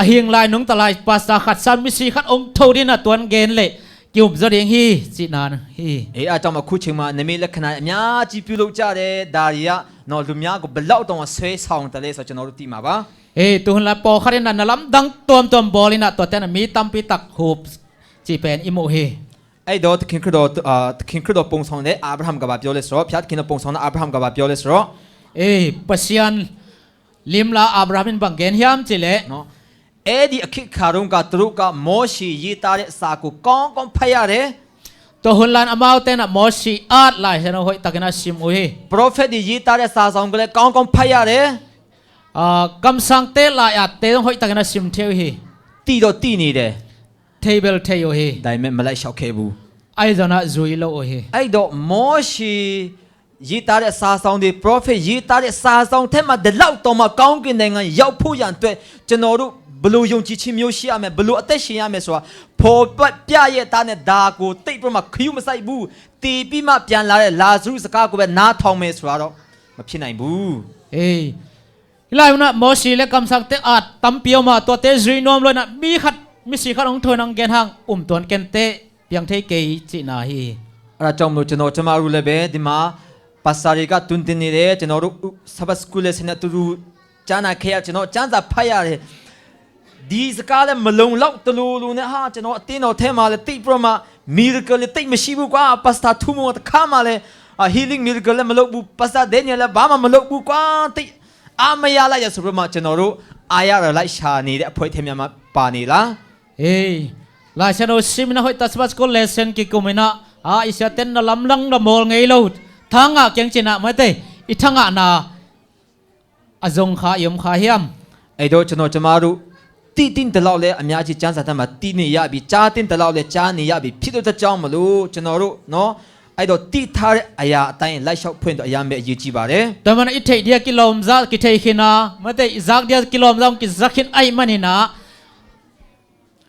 a hing lai nungta lai pastor khat sang, misi khat hong tho ding in ah tua gen leh ki-um zaw ding hi, cihna hi. အဲ၊ အဲဒါကြောင့် အခုချိန်မှာ နိမိတ်လက္ခဏာ အများကြီး ပြုလုပ်ကြတယ်။ ဒါတွေကနော် လူများကို ဘယ်လောက်တောင် ဆွဲဆောင်တယ်လဲဆိုတာ ကျွန်တော်တို့ သိမှာပါ။ Eh, tu hun lai pawlkhat in ah na lamdang tuamtuam bawl in ah, tuate in ah mi tampi tak hup cih pen i muh hi. အဲ့တော့ သခင်ခရစ်တော်၊ အာ၊ သခင်ခရစ်တော် ပုံဆောင်တဲ့ အာဘြဟံက ဘာပြောလဲဆိုတော့၊ ဘုရားသခင်တော် ပုံဆောင်တဲ့ အာဘြဟံက ဘာပြောလဲဆိုတော့၊ Eh, Pasian limla Abraham in bang gen hiam cih leh, နော်၊ အဲ့ဒီအခါတုန်းက သူတို့က မောရှေရေးထားတဲ့စာကို ကောင်းကောင်း ဖတ်ရတယ်။ Tua hun lai-in amaute in ah Mosi at Lai Siangtho hoihtakin ah sim uh hi. ပရောဖက်တွေ ရေးထားတဲ့ စာစောင်ကိုလည်း ကောင်းကောင်း ဖတ်ရတယ်။ Ah, kamsangte lai-atte zong hoihtakin ah sim thei uh hi. သိတော့ သိနေတယ်။ Thei bel thei uh hi. ဒါပေမဲ့ မလိုက်လျှောက်ခဲ့ဘူး။ Ahi zongin ah zui lo uh hi. အဲ့တော့ မောရှေ ရေးထားတဲ့ စာစောင်တွေ၊ ပရောဖက် ရေးထားတဲ့ စာစောင်ထဲမှာ ဒီလောက်တောင်မှ ကောင်းကင်နိုင်ငံ ရောက်ဖို့ရန်အတွက် ကျွန်တော်တို့ ဘယ်လို ယုံကြည်ခြင်းမျိုး ရှိရမယ်၊ ဘယ်လို အသက်ရှင်ရမယ်ဆိုတာ ဖော်ပြရဲ့အသားနဲ့ ဒါကို သိပ်ပြီးမှ ဂရုမစိုက်ဘူး။ သေပြီးမှ ပြန်လာတဲ့ လာဇရုစကားကိုပဲ နားထောင်မယ်ဆိုတာတော့ မဖြစ်နိုင်ဘူး။ Eh, hih lai munah Mosi le kamsangte at tampi om a, tuate zui nuam lo-in ah mi khat, misi khat hong tho-in hong gen hang, um tuan kei in teh, piang thei kei, cihna hi. အဲ့ဒါကြောင့်မလို့ ကျွန်တော်၊ ကျွန်မတို့လည်းပဲ ဒီမှာ Pastor ka tuntin ni le, ceno ru, Sabbath school le sena turu, cana khe a ceno, canza phaya le. Di zaka le malong lau talulu ne ha, ceno, tino thema le, ti proma, miracle le, ti mashibu kwa, pastor thumu ta khama le, a healing miracle le, malo bu, pastor Daniel le, bama malo bu kwa, ti, a maya la ya su proma, ceno ru, aya ra lai sha ni le, a phoi thema ma pa ni la. Ei, Lai Siangtho simna hoih ta Sabbath school lesson kikum ina, a, i sia ten na lamlang na mawl ngei lo. Thangah kiang cina, mate, i thangah na a zong kha, i om kha hiam? Ei do cano cama ru, ti tin talau le, a mya ci can sa tama, ti ni ya bi, ca tin talau le, ca ni ya bi, phit do ta cawng malu, cano ru, no? Ei do ti thar a ya, a tai, lai shau phuin do a ya me, yi ci ba le. Tamana i thei dia kilawm za, ki thei khina, mate, i zak dia kilawm za, ki zak khin ai manina.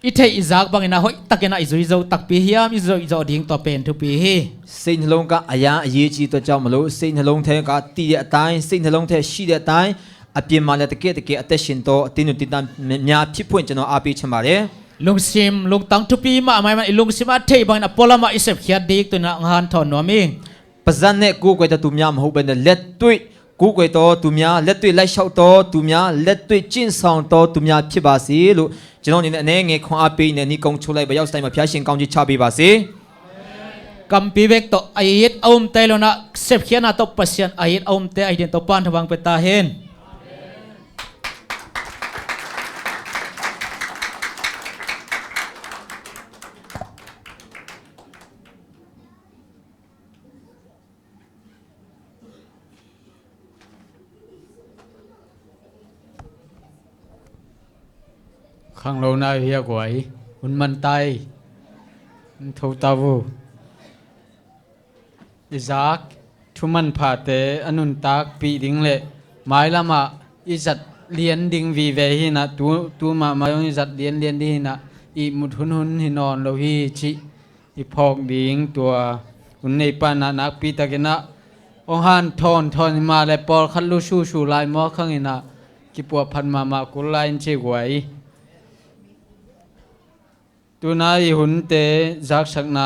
I theih i zak bangin a hoih takin a i zui zo takpi hiam, i zui zo ding tua pen thupi hi. Seihnalong ka a ya a yi ci tua cau malu, seihnalong the ka ti dia tai, seihnalong the shi dia tai, a pian ma le take take a te shin to, a tinu titan mya phiphuin cano a pi chama le. Lungsim, lungtang thupi mahmah i lungsim a theih bangin a pualama i sepkhiat dik tuna nghan thawn nuam i. Pazan ne ku koi ta tumya mahu ben le tuih, ku koi to tumya, le tuih lai shau to tumya, le tuih cin song to tumya phi ba si lu. Cino ni ne nge khong a pi ne ni kong chu lai ba yau sai ma phia shin kong ji cha bi ba si. Kampi bek to a it a um tai lo na sepkhiatna to Pasian a it a um te a i din to pan thabang pe ta hen. Khanglo na hi a guai, un man tai, un tho ta vu. I zak, thu manphate a nuntak pih ding le, mailamah i zat lian ding vive hi na, tu, tu mahmah zong i zat lian lian ding hi na, i mut hun hun hi nawn lo hi cih. I phawk ding tua hun nei pana nakpi takin ah hong han thawn thawn hi mah le pawlkhat lu susu lai maw khangin ah kipuah phat mahmah kul lai in ci guai. Tuna i hunte zaksakna